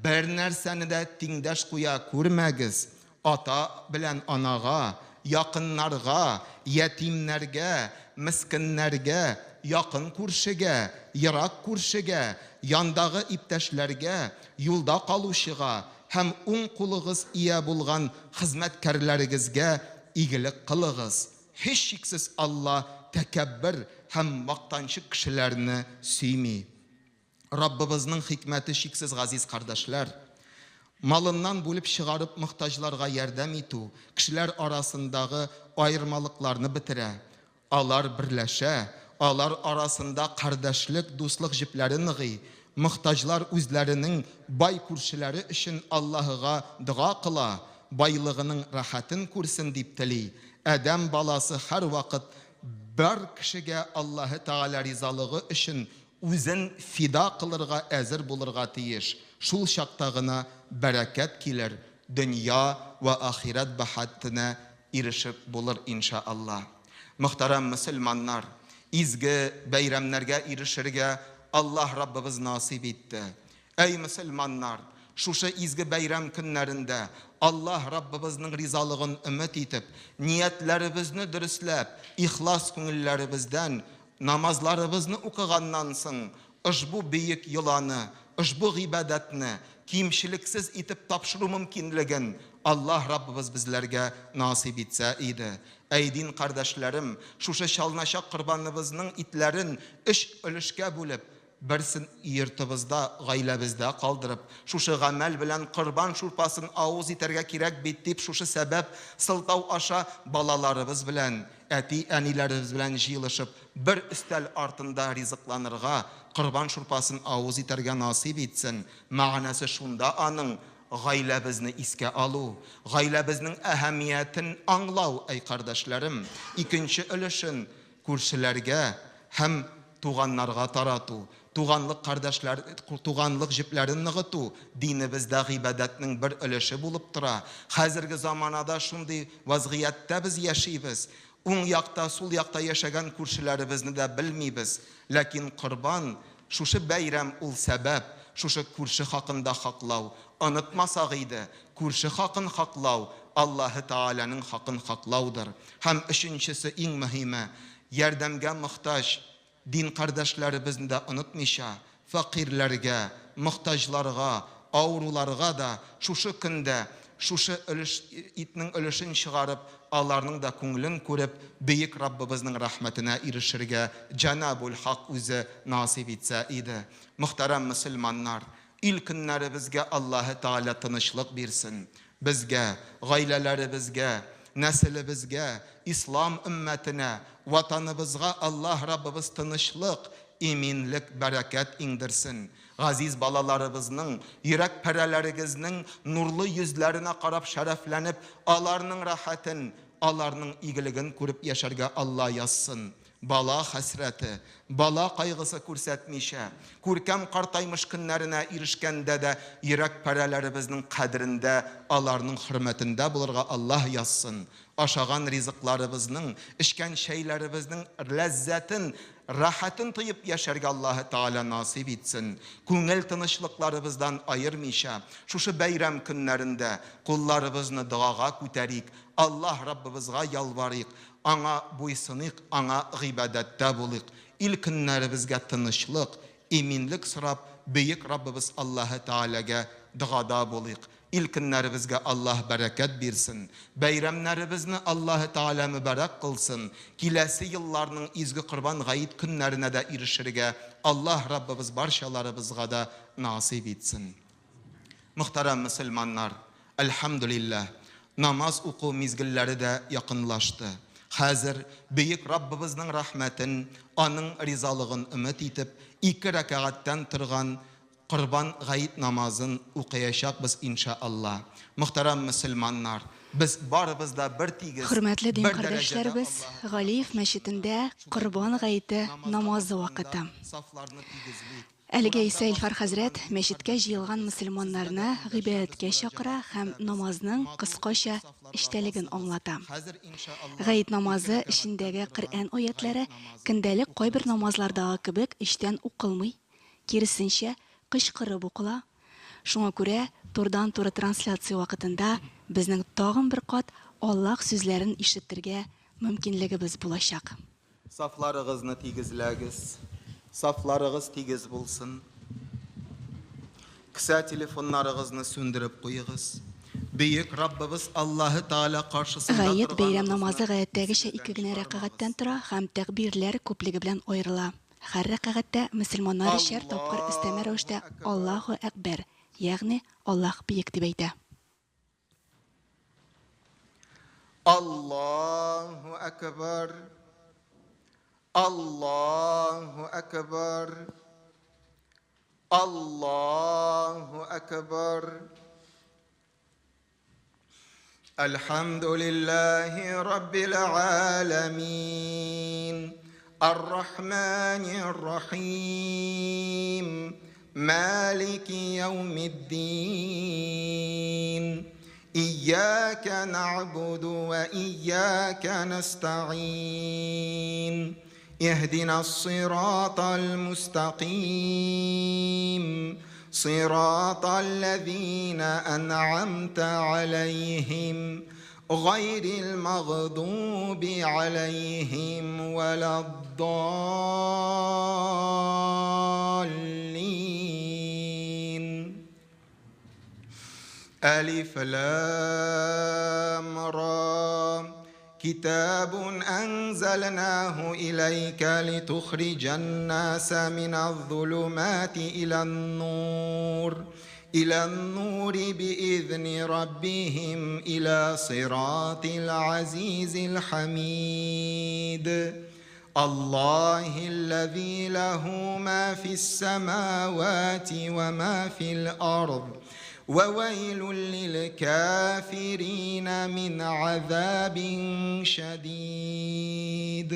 бернәрсәне дә тиңдәш куя күрмәгез. Ата белән анага, якыннарга, ятимнәргә, мескеннәргә, якын күршегә, ерак күршегә, яндагы иптәшләргә, юлда калучыга һәм уң кулыгыз ия булган хезмәткәрләрегезгә игелек кылыгыз. Һичшиксез Алла тәкәббер һәм мактанчык кешеләрне сөйми. Раббыбызның хикмәте чиксез, газиз кардәшләр. Малыннан бүлеп чыгарып мохтаҗларга ярдәм итү кешеләр арасындагы аермалыкларны бетерә. Алар берләшә, алар арасында кардәшлек, дуслык җепләре ныгый. Мохтаҗлар үзләренең бай күршеләре өчен Аллаһыга дога кыла, байлыгының рәхәтен күрсен дип тели. Адәм баласы һәрвакыт бар кешегә Аллаһы Тәгалә ризалыгы өчен үзен фида кылырга әзер булырга тиеш. Шул чакта гына бәрәкәт килер, дөнья вә ахирәт бәхетенә ирешеп булыр, инша Аллаһ. Мөхтәрәм мөселманнар! Изге бәйрәмнәргә ирешергә Аллаһ Раббыбыз насыйп итте. Әй мөселманнар! Шушы изге бәйрәм көннәрендә Аллаһ Раббыбызның ризалыгын өмет итеп, ниятләребезне дөресләп, ихлас күңелләребездән намазларыбызны укыганнан соң, ошбу бөек йоланы, ошбу гыйбадәтне кимчелексез итеп тапшыру мөмкинлеген Аллаһ Раббыбыз безләргә насыйп итсә иде. Әй дин кардәшләрем, шушы чалыначак корбаныбызның итләрен өч өлешкә бүлеп, Берсен йортыбызда, гаиләбездә калдырып, шушы гамәл белән корбан шурпасын авыз итәргә кирәк бит дип, шушы сәбәп, сылтау аша балаларыбыз белән, әти-әниләребез белән җыелышып, бер өстәл артында ризыкланырга, корбан шурпасын авыз итәргә насыйп итсен. Мәгънәсе шунда аның, гаиләбезне искә алу, гаиләбезнең әһәмиятен аңлау, әй кардәшләрем. Икенче өлешен күршеләргә һәм туганнарга тарату, туганлык кардәшләр, туганлык җепләрен ныгыту динебездә гыйбадәтнең бер өлеше булып тора. Хәзерге заманада шундый вазгыятьтә без яшибез. Уң якта, сул якта яшәгән күршеләребезне дә белмибез. Ләкин корбан, шушы бәйрәм ул сәбәп, шушы күрше хакында хаклау. Онытмасак иде, күрше хакын хаклау, Аллаһы Тәгаләнең хакын хаклаудыр. Һәм өченчесе, иң мөһиме, ярдәмгә мохтаҗ дин кардәшләребезне дә онытмыйча, фәкыйрьләргә, мохтаҗларга, авыруларга да шушы көндә шушы өлеш итнең өлешен чыгарып, аларның да күңелен күреп, бөек Раббыбызның рәхмәтенә ирешергә Җәнабул Хак үзе насыйп итсә иде. Мөхтәрәм мөселманнар, ил-көннәребезгә Аллаһы Тәгалә тынычлык бирсен. Безгә, гаиләләребезгә, нәселебезгә, ислам өммәтенә, Ватаныбызга Аллаһ Раббыбыз тынычлык, иминлек, бәрәкәт иңдерсен. Газиз балаларыбызның, йөрәк парәләрегезнең нурлы йөзләренә карап шәрәфләнеп, аларның рәхәтен, аларның игелеген күреп яшәргә Алла язсын. Бала хәсрәте, бала кайгысы күрсәтмичә, күркәм картаймыш көннәренә ирешкәндә дә йөрәк парәләребезнең кадерендә, аларның хөрмәтендә булырга Аллаһ язсын. Ашаган ризыкларыбызның, эчкән чәйләребезнең ләззәтен, рәхәтен тоеп яшәргә Аллаһы Тәгалә насыйп итсен. Күңел тынычлыкларыбыздан аермыйча, шушы бәйрәм көннәрендә кулларыбызны догага күтәрик, Аллаһ Раббыбызга ялварыйк, аңа буйсыныйк, аңа гыйбадәттә булыйк. Ил көннәребезгә тынычлык, иминлек сорап, бөек Раббыбыз Аллаһы Тәгаләгә догада булыйк. Ил көннәребезгә Аллаһ бәрәкәт бирсен. Бәйрәмнәребезне Аллаһы Тәгалә мөбарәк кылсын. Киләсе елларның изге Корбан гает көннәренә дә ирешергә Аллаһ Раббыбыз барчаларыбызга да насыйп итсен. Мөхтәрәм мөселманнар, әлхәмдүлилләһ, намаз уку мизгелләре дә якынлашты. Хәзер бөек Раббыбызның рәхмәтен, аның ризалыгын өмет итеп, ике рәкәгатьтән торган Корбан гаит намазын укыячакбыз, иншаАлла. Мөхтәрәм мөселманнар, без барыбыз да бер тигез, Хөрмәтле дин бер дәрәҗәдә кардәшләребез, Аллаһы Галиев Тәгаләдән. мәчетендә Шулай Корбан итеп, гаете намазга намазы вакытында вакыты. сафларны тигезлик. Әлегә Урамда исә Илфар басып хәзрәт торган дин мәчеткә җыелган кардәшләребез, сезгә дә мөселманнарны эндәшәбез, гыйбадәткә чакыра мөрәҗәгать һәм итәбез. намазның Матур итеп кыскача сафларга эчтәлеген басыгыз. аңлата. Хәзер, иншаАлла, Гаит ике намазы рәкәгатьтән эчендәге торган Коръән гаит аятләре намазын көндәлек кайбер укырбыз, намазлардагы иншаАлла. кебек эчтән укылмый, киресенчә, кычкырып укыла. Шуңа күрә турыдан-туры трансляция вакытында безнең тагын бер кат Аллаһ сүзләрен ишетергә мөмкинлегебез булачак. Сафларыгызны тигезләгез. Сафларыгыз тигез булсын. Кесә телефоннарыгызны сүндереп куегыз. Бөек Раббыбыз Аллаһы Тәгалә каршысында Гает бәйрәм торганыгызны намазы гадәттәгечә ике исегездән генә рәкәгатьтән чыгармагыз. тора һәм тәкбирләр күплеге белән аерыла. Һәр рәкәгатьтә мөселманнар өчәр тапкыр өстәмә Аллаһу рәвештә әкбәр. Аллаһу әкбәр, ягъни Аллаһ бөек дип әйтә. Аллаһу әкбәр. Аллаһу әкбәр. Аллаһу әкбәр. Әлхәмдүлилләһи раббил галәмин. Ар-Рахманир Рахим. Малики яумиддин. Ияка нa'буду ва ияка настаин. اهدنا الصراط المستقيم صراط الذين أنعمت عليهم غير المغضوب عليهم ولا الضالين ألف لام را. كتاب أنزلناه إليك لتخرج الناس من الظلمات إلى النور بإذن ربهم إلى صراط العزيز الحميد. الله الذي له ما في السماوات وما في الأرض وويل للكافرين من عذاب شديد.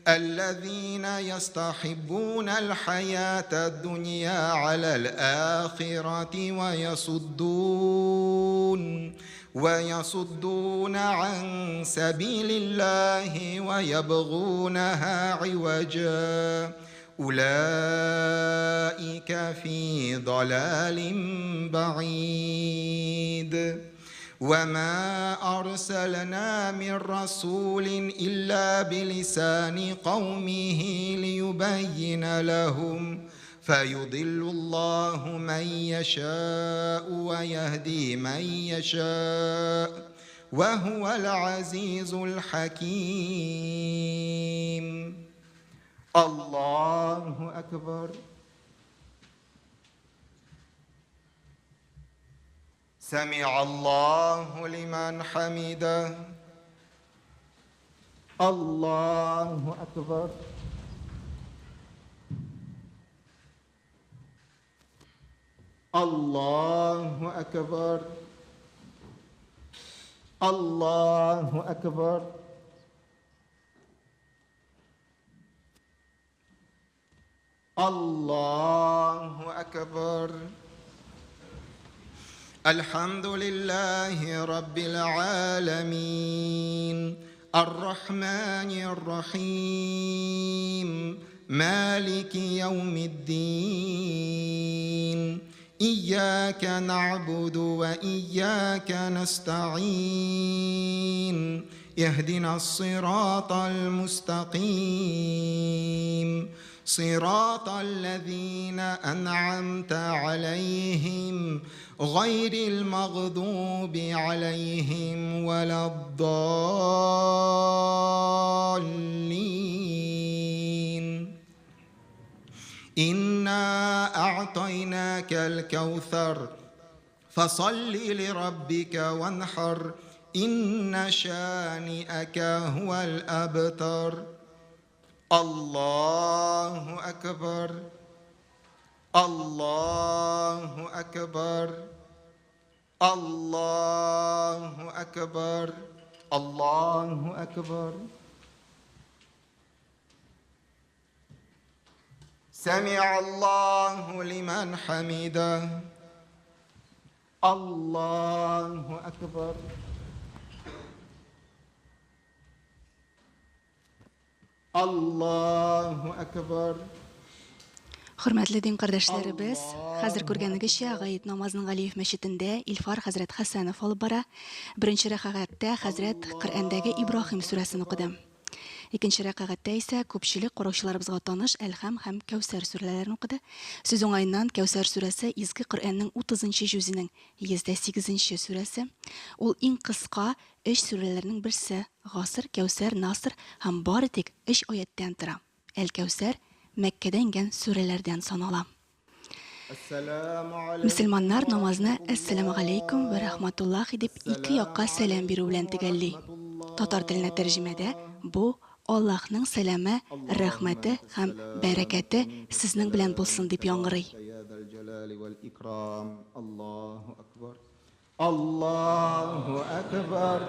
الذين يستحبون الحياة الدنيا على الآخرة ويصدون عن سبيل الله ويبغونها عوجا أولئك في ضلال بعيد. وما أرسلنا من رسول إلا بلسان قومه ليبين لهم فيضل الله من يشاء ويهدي من يشاء وهو العزيز الحكيم. الله أكبر. سمع الله لمن حمده. الله أكبر. الله أكبر. الله أكبر. الله أكبر. الحمد لله رب العالمين الرحمن الرحيم مالك يوم الدين إياك نعبد وإياك نستعين اهدنا الصراط المستقيم صراط الذين أنعمت عليهم غير المغضوب عليهم ولا الضالين. إنا أعطيناك الكوثر فصل لربك وانحر إن شانئك هو الأبتر. الله أكبر. الله أكبر. الله أكبر. الله أكبر. سمع الله لمن حمده. الله أكبر. Allahu Akbar. Хөрмәтле дин кардәшләребез, хәзер күргәнегезчә, Гает намазын Галиев мәчетендә Илфар хәзрәт Хәсәнов алып бара. Беренче рәкәгатьтә хәзрәт Коръәндәге Ибраһим сүрәсен укыды. Икенче рәкәгатьтә исә күпчелек караучыларыбызга таныш Әлхәм һәм Кәүсәр сүрәләрен укыды. Сүз уңаеннан Кәүсәр сүрәсе Изге Коръәннең 30-нчы җүзенең 108-нче сүрәсе. Ул иң кыска өч сүрәләрнең берсе. Гасыр, Кәүсәр, Наср һәм бары тик өч аяттан тора. Әл-Кәүсәр Мәккәдә ингән сүрәләрдән санала. Мөселманнар намазны Әссәламу алейкум вә рахматуллахи дип ике якка сәлам бирү белән төгәлли. Татар теленә тәрҗемәдә бу Аллаһның сәламе, рәхмәте һәм бәрәкәте сезнең белән булсын дип яңгырый. Allahu Akbar,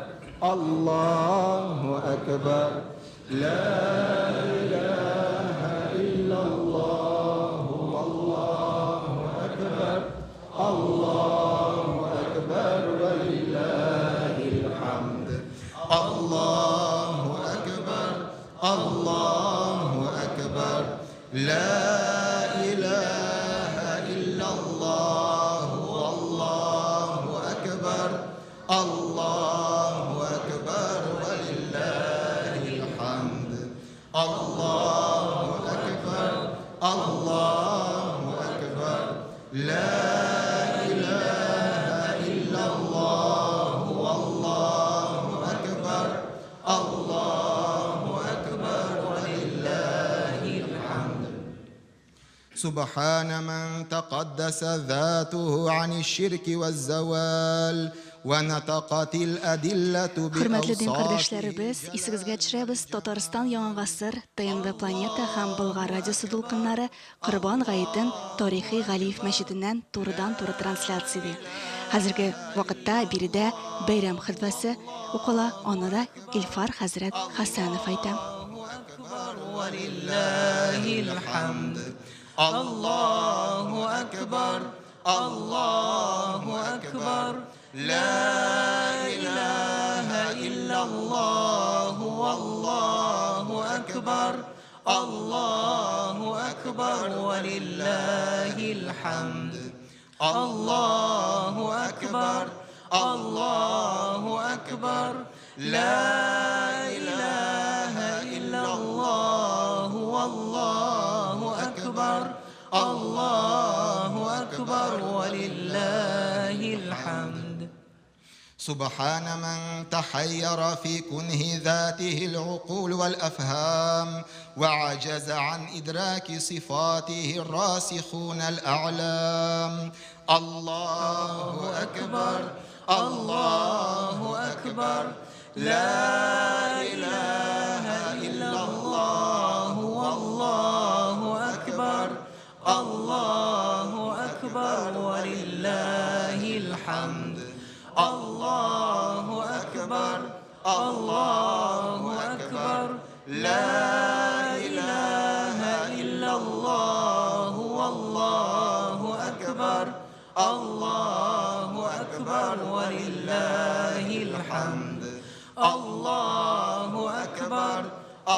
Allahu Akbar, La ilaha illallah, Allahu Akbar, Allahu Akbar, walillahil hamd. Allahu Akbar, Allahu Akbar, La ilaha illallah, Allahu Akbar, Allahu Akbar, walillahil hamd. Allahu Akbar, Allahu Akbar, La ilaha illallah, Allahu Akbar, Allahu سبحان من تقدس ذاته عن الشرك والزوال ونطقت الأدلة Хөрмәтле дин بأوصافه. Кардәшләребез, исегезгә төшерәбез, Татарстан Яңа гасыр, ТНВ Планета һәм Болгар радиосы дулкыннары Корбан гаетен тарихи Галиев мәчетеннән турыдан-туры трансляцияли. Хәзерге вакытта биредә бәйрәм хөтбәсе укыла, аны да Илфар хәзрәт Хәсәнов әйтә. ولله الحمد. الله أكبر، الله أكبر، لا إله إلا الله، والله أكبر، الله أكبر، ولله الحمد. الله أكبر، الله أكبر، لا إله إلا الله، والله أكبر، الله أكبر، ولله الحمد. سبحان من تحير في كنه ذاته العقول والأفهام وعجز عن إدراك صفاته الراسخون الأعلام. الله أكبر، الله أكبر، لا إله إلا الله، والله أكبر، الله أكبر، ولله الحمد. الله أكبر، الله أكبر، لا إله إلا الله، والله أكبر، الله أكبر، ولله الحمد. الله أكبر،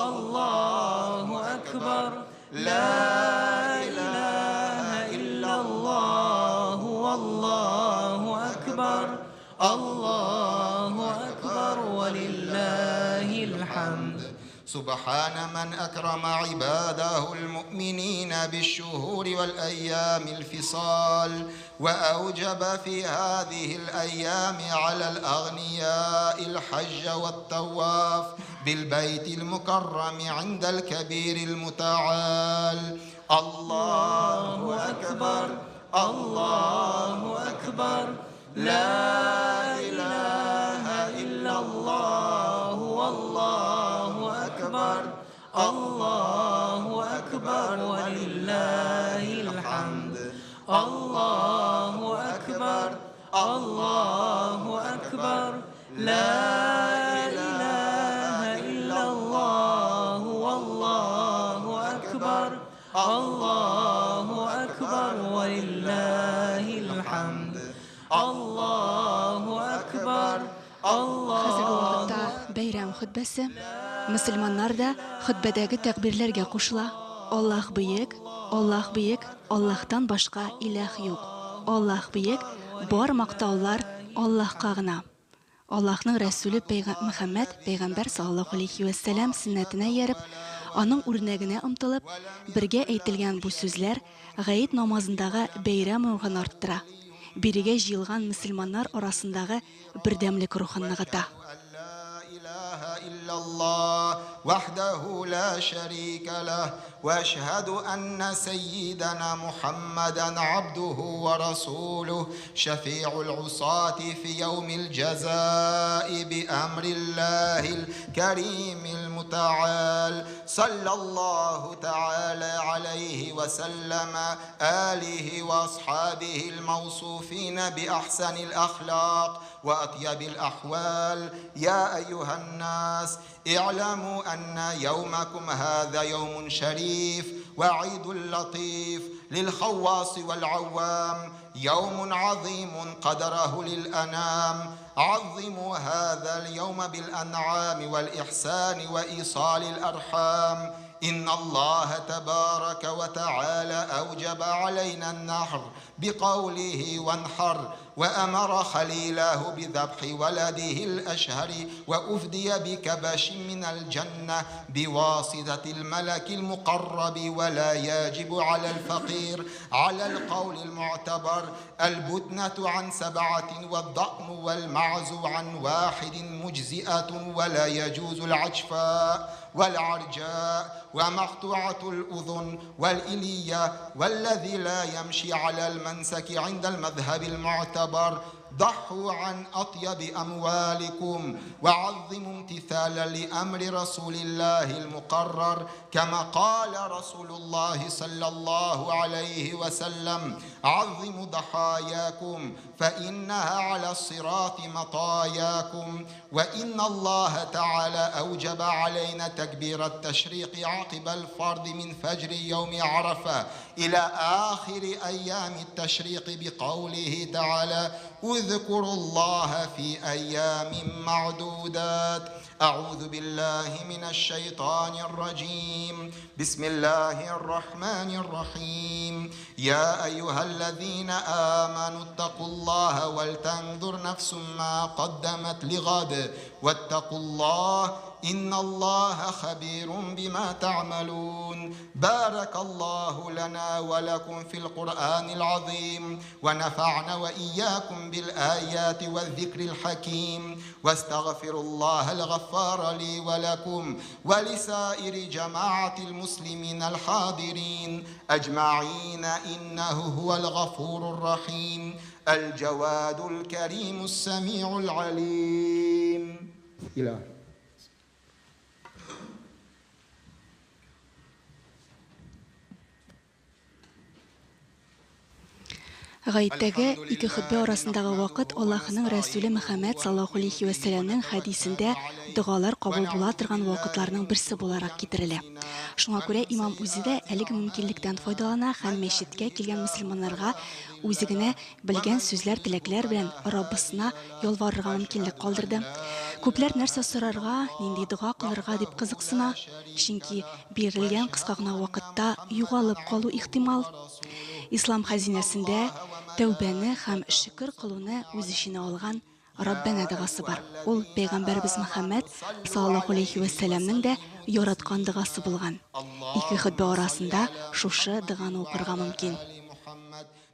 الله أكبر، لا إله إلا الله، والله أكبر، الله أكبر، ولله الحمد. سبحان من أكرم عباده المؤمنين بالشهور والأيام الفصال وأوجب في هذه الأيام على الأغنياء الحج والطواف بالبيت المكرم عند الكبير المتعال. الله أكبر، الله أكبر، لا إله إلا الله، والله أكبر، الله أكبر، ولله الحمد. الله أكبر، الله أكبر، لا إله إلا الله، والله أكبر، الله أكبر، ولله الحمد. الله أكبر، الله. Хәзерге вакытта бәйрәм хөтбәсе. Мөселманнар да хөтбәдәге тәкбирләргә кушыла. Аллаһ бөек, Аллаһ бөек, Аллаһтан башка илаһ юк. Аллаһ бөек, бар мактаулар Аллаһка гына. Аллаһның Рәсүле Мөхәммәд пәйгамбәр саллаллаһу алейхи вә сәлам сөннәтенә ияреп, аның үрнәгенә омтылып, бергә әйтелгән бу сүзләр гает намазындагы бәйрәм рухын арттыра. Бирегә җыелган мөселманнар арасындагы бердәмлек рухын ныгыта. إلا الله وحده لا شريك له وأشهد أن سيدنا محمدا عبده ورسوله شفيع العصاة في يوم الجزاء بأمر الله الكريم المتعال، صلى الله تعالى عليه وسلم آله وأصحابه الموصوفين بأحسن الأخلاق وأطيب الأحوال. يا أيها الناس، اعلموا أن يومكم هذا يوم شريف وعيد لطيف للخواص والعوام، يوم عظيم قدره للأنام. عظموا هذا اليوم بالأنعام والإحسان وإيصال الأرحام. إن الله تبارك وتعالى أوجب علينا النحر بقوله وانحر، وأمر خليله بذبح ولده الأشهر، وأفدي بكبش من الجنة بواسطة الملك المقرب. ولا يجب على الفقير على القول المعتبر البدنة عن 7، والضأن والمعز عن 1 مجزئة، ولا يجوز العجفاء والعرجاء ومقطوعة الأذن والإلية والذي لا يمشي على المنسك عند المذهب المعتبر. ضحوا عن أطيب أموالكم وعظموا امتثالا لأمر رسول الله المقرر، كما قال رسول الله صلى الله عليه وسلم: عظموا ضحاياكم فإنها على الصراط مطاياكم. وإن الله تعالى أوجب علينا تكبير التشريق عقب الفرض من فجر يوم عرفة إلى آخر أيام التشريق بقوله تعالى: اذكروا الله في أيام معدودات. أعوذ بالله من الشيطان الرجيم. بسم الله الرحمن الرحيم. يا أيها الذين آمنوا اتقوا الله ولتنظر نفس ما قدمت لغد واتقوا الله إن الله خبير بما تعملون. بارك الله لنا ولكم في القرآن العظيم، ونفعنا وإياكم بالآيات والذكر الحكيم، واستغفر الله الغفار لي ولكم ولسائر جماعة المسلمين الحاضرين أجمعين، إنه هو الغفور الرحيم الجواد الكريم السميع العليم. إلهي. Гаеттәге ике хөтбә арасындагы вакыт Аллаһының Рәсүле Мөхәммәд саллаллаһу алейхи вә сәлләмнең хәдисендә догалар кабул була торган вакытларның берсе буларак китерелә. Шуңа күрә имам үзе дә әлеге мөмкинлектән файдалана һәм мәчеткә килгән мөселманнарга үзе генә белгән сүзләр, теләкләр белән Раббысына ялварырга мөмкинлек калдырды. Күпләр нәрсә сорарга, нинди дога кылырга дип кызыксына, чөнки бирелгән кыска гына вакытта югалып калу ихтимал. Ислам хәзинәсендә тәүбәне һәм шөкер кылуны үз эченә алган Раббәнә догасы бар. Ул Пәйгамбәребез Мөхәммәд саллаллаһу алейхи вә сәлләмнең дә яраткан догасы булган. Ике хөтбә арасында шушы доганы укырга мөмкин.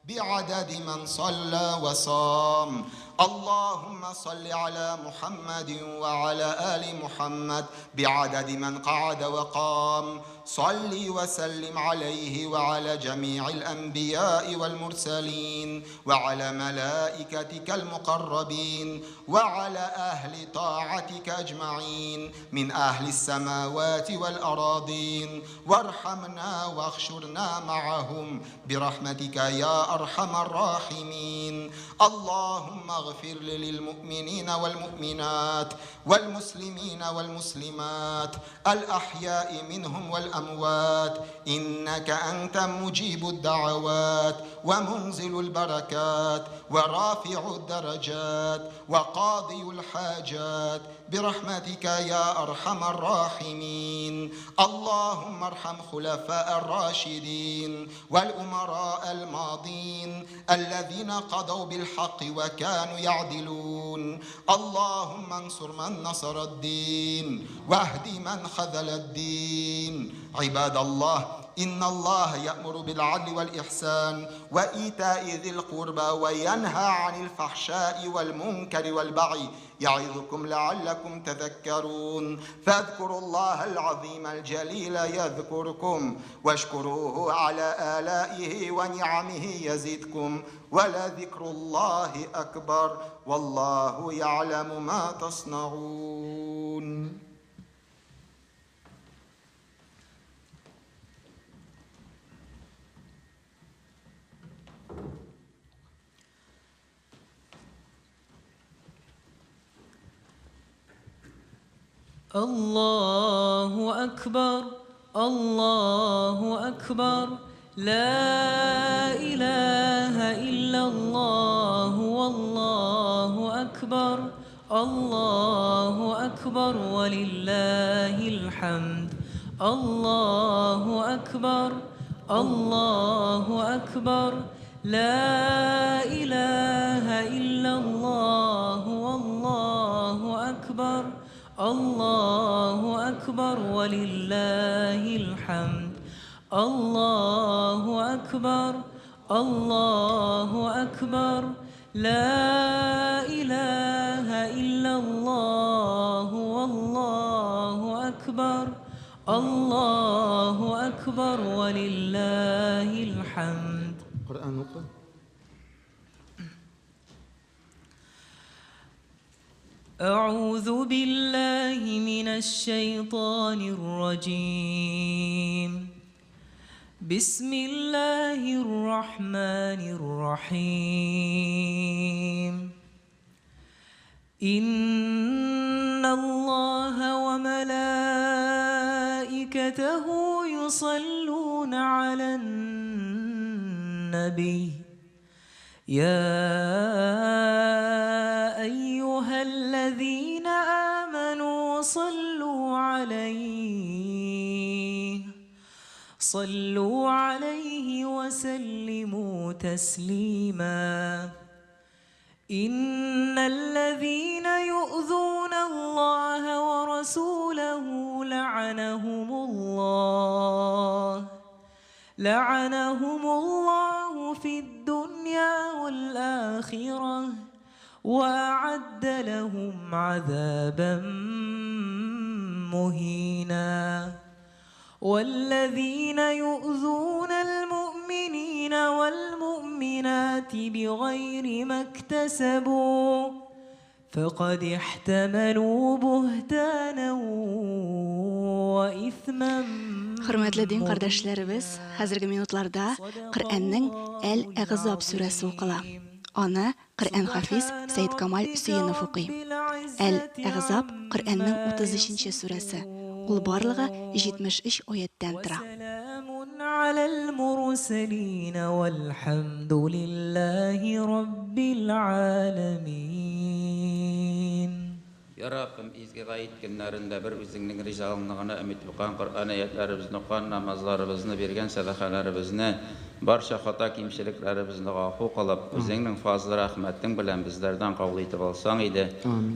بعدد من صلى وصام. اللهم صل على محمد وعلى آل محمد بعدد من قعد وقام. صل وسلم عليه وعلى جميع الأنبياء والمرسلين وعلى ملائكتك المقربين وعلى أهل طاعتك أجمعين من أهل السماوات والأراضين، وارحمنا واحشرنا معهم برحمتك يا أرحم الراحمين. اللهم اغفر للمؤمنين والمؤمنات والمسلمين والمسلمات الأحياء منهم والأموات، إنك أنت مجيب الدعوات ومنزل البركات ورافع الدرجات وقاضي الحاجات برحمتك يا أرحم الراحمين. اللهم ارحم خلفاء الراشدين والأمراء الماضين الذين قضوا بالحق وكانوا يعدلون. اللهم انصر من نصر الدين واهد من خذل الدين. عباد الله، إن الله يأمر بالعدل والإحسان وإيتاء ذي القربى وينهى عن الفحشاء والمنكر والبغي يعظكم لعلكم تذكرون. فاذكروا الله العظيم الجليل يذكركم، واشكروه على آلائه ونعمه يزدكم، ولذكر الله أكبر، والله يعلم ما تصنعون. الله أكبر، الله أكبر، لا إله إلا الله، والله أكبر، الله أكبر، ولله الحمد. الله أكبر، الله أكبر، لا إله إلا الله والله أكبر الله أكبر ولله الحمد الله أكبر الله أكبر لا إله إلا الله والله أكبر الله أكبر ولله الحمد. Коръән укы. أعوذ بالله من الشيطان الرجيم. بسم الله الرحمن الرحيم. إن الله وملائكته يصلون على النبي يا أيها الذين آمنوا صلوا عليه وسلموا تسليما. إن الذين يؤذون الله ورسوله لعنهم الله في الدنيا والآخرة وأعد لهم عذابا مهينا. والذين يؤذون المؤمنين والمؤمنات بغير ما اكتسبوا فقد احتملوا بهتانا وإثما. Хөрмәтле дин кардәшләребез, хәзерге минутларда Коръәннең Әл-Әхзаб сүрәсе укыла. Аны Коръән хафиз Сәйдкамал Сөенов укый. Әл-Әхзаб Коръәннең 33-нче сүрәсе. Ул барлыгы 73 аяттан тора. على المرسلين والحمد لله رب العالمين. Ya Rabbim, izgi gayet günlerinde bir özüңнең ризалыгына өмет кылган Коръән аятларыбызны, укыган намазларыбызны, биргән сәдакаларыбызны, барча хата кимчелекләребезне гафу кылып, үзеңнең фазлы рәхмәтең белән безләрдән кабул итеп алсаң иде.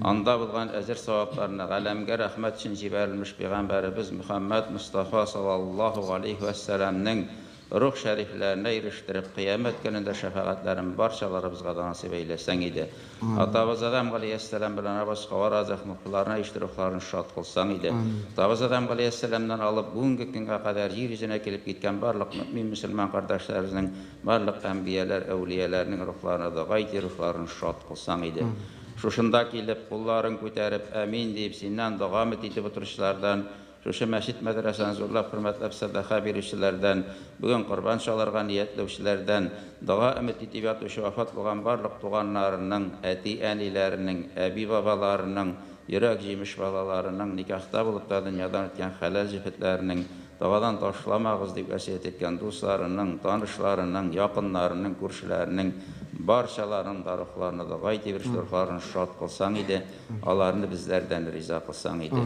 Анда булган әҗер савапларны галәмгә рәхмәт өчен җибәрелмеш пәйгамбәребез Мөхәммәд Мустафа саллаллаһу алейхи вә сәлламнең рух шәрифләренә ирештереп, кыямәт көнендә шәфәгатьләрен барчаларыбызга да насыйп әйләсәң иде. Атабыз Адам галәйһиссәлам белән Аббас Хаваразов мөхләренә иштирәкләрен шат кылсаң иде. Атабыз Адам галәйһиссәламнан алып бүгенге көнгә кадәр җир йөзенә килеп киткән барлык мөмин мөселман кардәшләребезнең, барлык әнбияләр, әүлияләрнең рухларына да гайти рухларын шат кылсаң иде. Шушында килеп, кулларын күтәреп, амин дип, синнән дога итеп утыручылардан, шушы мәчет мәдрәсәне зурлап хөрмәтләп сәдака бирүчеләрдән, бүген корбан чалырга ниятләүчеләрдән, дога өмет итеп ятучы вафат булган барлык туганнарының, әти-әниләренең, әби-бабаларының, йөрәк җимеш балаларының, никахта булып та дөньядан үткән хәләл җефетләренең, догадан ташламагыз дип васыять иткән дусларының, танышларының, якыннарының, күршеләренең барчаларының да рухларына дога итеп рухларын шат кылсаң иде, аларны безләрдән риза кылсаң иде.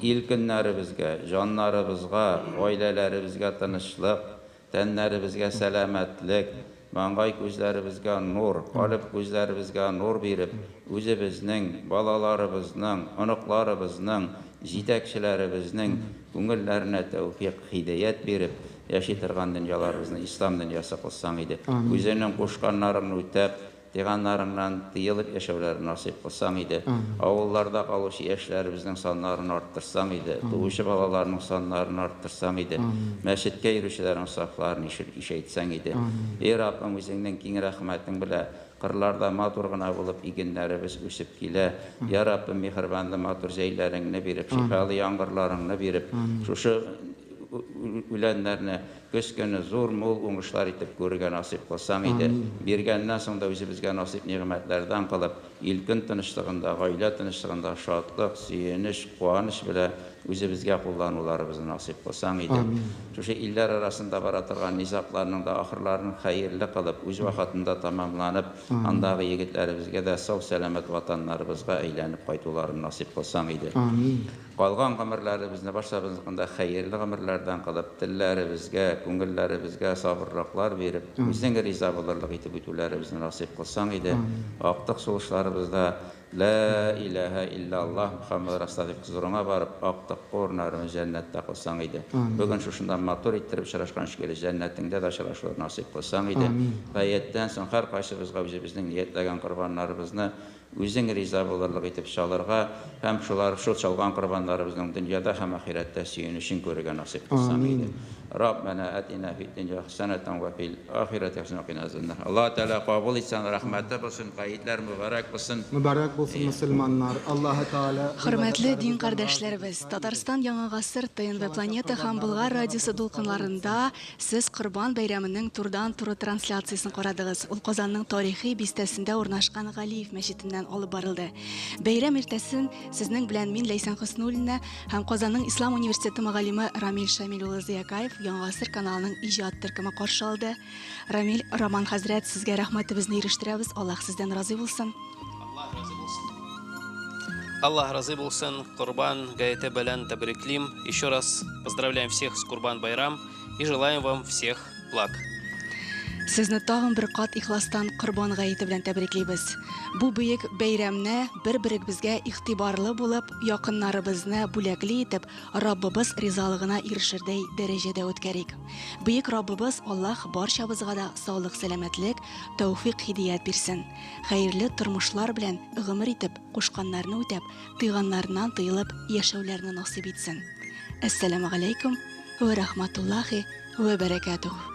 Ил көннәребезгә, җаннарыбызга, гаиләләребезгә тынычлык, тәннәребезгә сәламәтлек, маңгай күзләребезгә нур, калып күзләребезгә нур биреп, үзебезнең, балаларыбызның, оныкларыбызның, җитәкчеләребезнең күңелләренә тәүфик, һидаят биреп, яши торган дөньяларыбызны ислам дөньясы кылсаң иде. Үзеңнең кушканнарыңны үтәп, тыйганнарыңнан тыелып яшәүләрен насыйп кылсаң иде. Авылларда калучы яшьләребезнең саннарын арттырсаң иде, туучы балаларның саннарын арттырсаң иде, мәчеткә йөрүчеләрнең сафларын ишәйтсәң иде. Эй Раббым, үзеңнең киң рәхмәтең белән кырларда матур гына булып игеннәребез үсеп килә. Я Раббым, миһербанлы матур җәйләреңне биреп, шифалы яңгырларыңны биреп, шушы үләннәрне көз көне зур мул уңышлар итеп күрергә насыйп кылсаң иде. Биргәннән соң да үзебезгә насыйп нигъмәтләрдән кылып, ил-көн тынычлыгында, гаилә тынычлыгында шатлык, сөенеч, куаныч белән үзебезгә куллануларыбызны насыйп кылсаң иде. Шушы илләр арасында бара торган низагларның да ахырларын хәерле кылып, үз вакытында тамамланып, андагы егетләребезгә дә сау-сәламәт ватаннарыбызга әйләнеп кайтуларын насыйп кылсаң иде. Калган гомерләребезне барчабызның да хәерле гомерләрдән кылып, телләребезгә, Күңелләребезгә сабырлыклар биреп, үзең риза булырлык итеп үтүләребезне насыйп кылсаң иде. Актык сулышларыбызда Ла илаһа иллаллаһ Мухаммад Расулуллаһ дип хозурыңа барып, актык урыннарыбызны җәннәттә кылсаң иде. Бүген шушында матур иттереп очрашкан шикелле җәннәтеңдә дә очрашулар насыйп кылсаң иде. Гаеттән соң һәркайсыбызга үзебезнең ниятләгән корбаннарыбызны үзең риза булырлык итеп чалырга һәм шулар шул чалган корбаннарыбызның дөньяда һәм ахирәттә сөенечен күрергә насыйп кылсаң иде. Раббана атина фид дөнья хасанатан ва фил ахирати хасанатан ва кина азабаннар. Аллаһ Тәгалә кабул итсен, рәхмәте булсын, гаетләр мөбарәк булсын. Мөбарәк булсын мөселманнар. Аллаһы Тәгалә Хөрмәтле дин кардәшләребез, Татарстан Яңа гасыр ТНВ Планета һәм Болгар радиосы дулкынларында сез Корбан бәйрәменең турыдан-туры трансляциясен карадыгыз. Ул Казанның тарихи бистәсендә урнашкан Галиев мәчетеннән алып барылды. Бәйрәм иртәсен сезнең белән мин Ләйсән Хөснуллина һәм Казанның Ислам университеты мөгаллиме Рамил Шамил улы Зыякаев Яңа гасыр каналының иҗат төркеме каршы алды. Рамил Роман хәзрәт, сезгә рәхмәтебезне ирештерәбез. Аллаһ сездән разый булсын. Аллаһ разый булсын. Аллаһ разый булсын. Корбан гаете белән тәбриклим. Еще раз поздравляем всех с Курбан Байрам и желаем вам всех благ. Сезне тагын бер кат ихластан Корбан гаете белән тәбриклибез. Бу бөек бәйрәмне бер-беребезгә игътибарлы булып, якыннарыбызны бүләкле итеп, Раббыбыз ризалыгына ирешердәй дәрәҗәдә үткәрик. Бөек Раббыбыз Аллаһ барчабызга да саулык, сәламәтлек, тәүфик, һидият бирсен. Хәерле тормышлар белән гомер итеп, кушканнарны үтәп, тыйганнарыннан тыелып яшәүләрне насыйп итсен. Әссәламү галәйкүм вә рахматуллахи вә бәрәкәтүһ.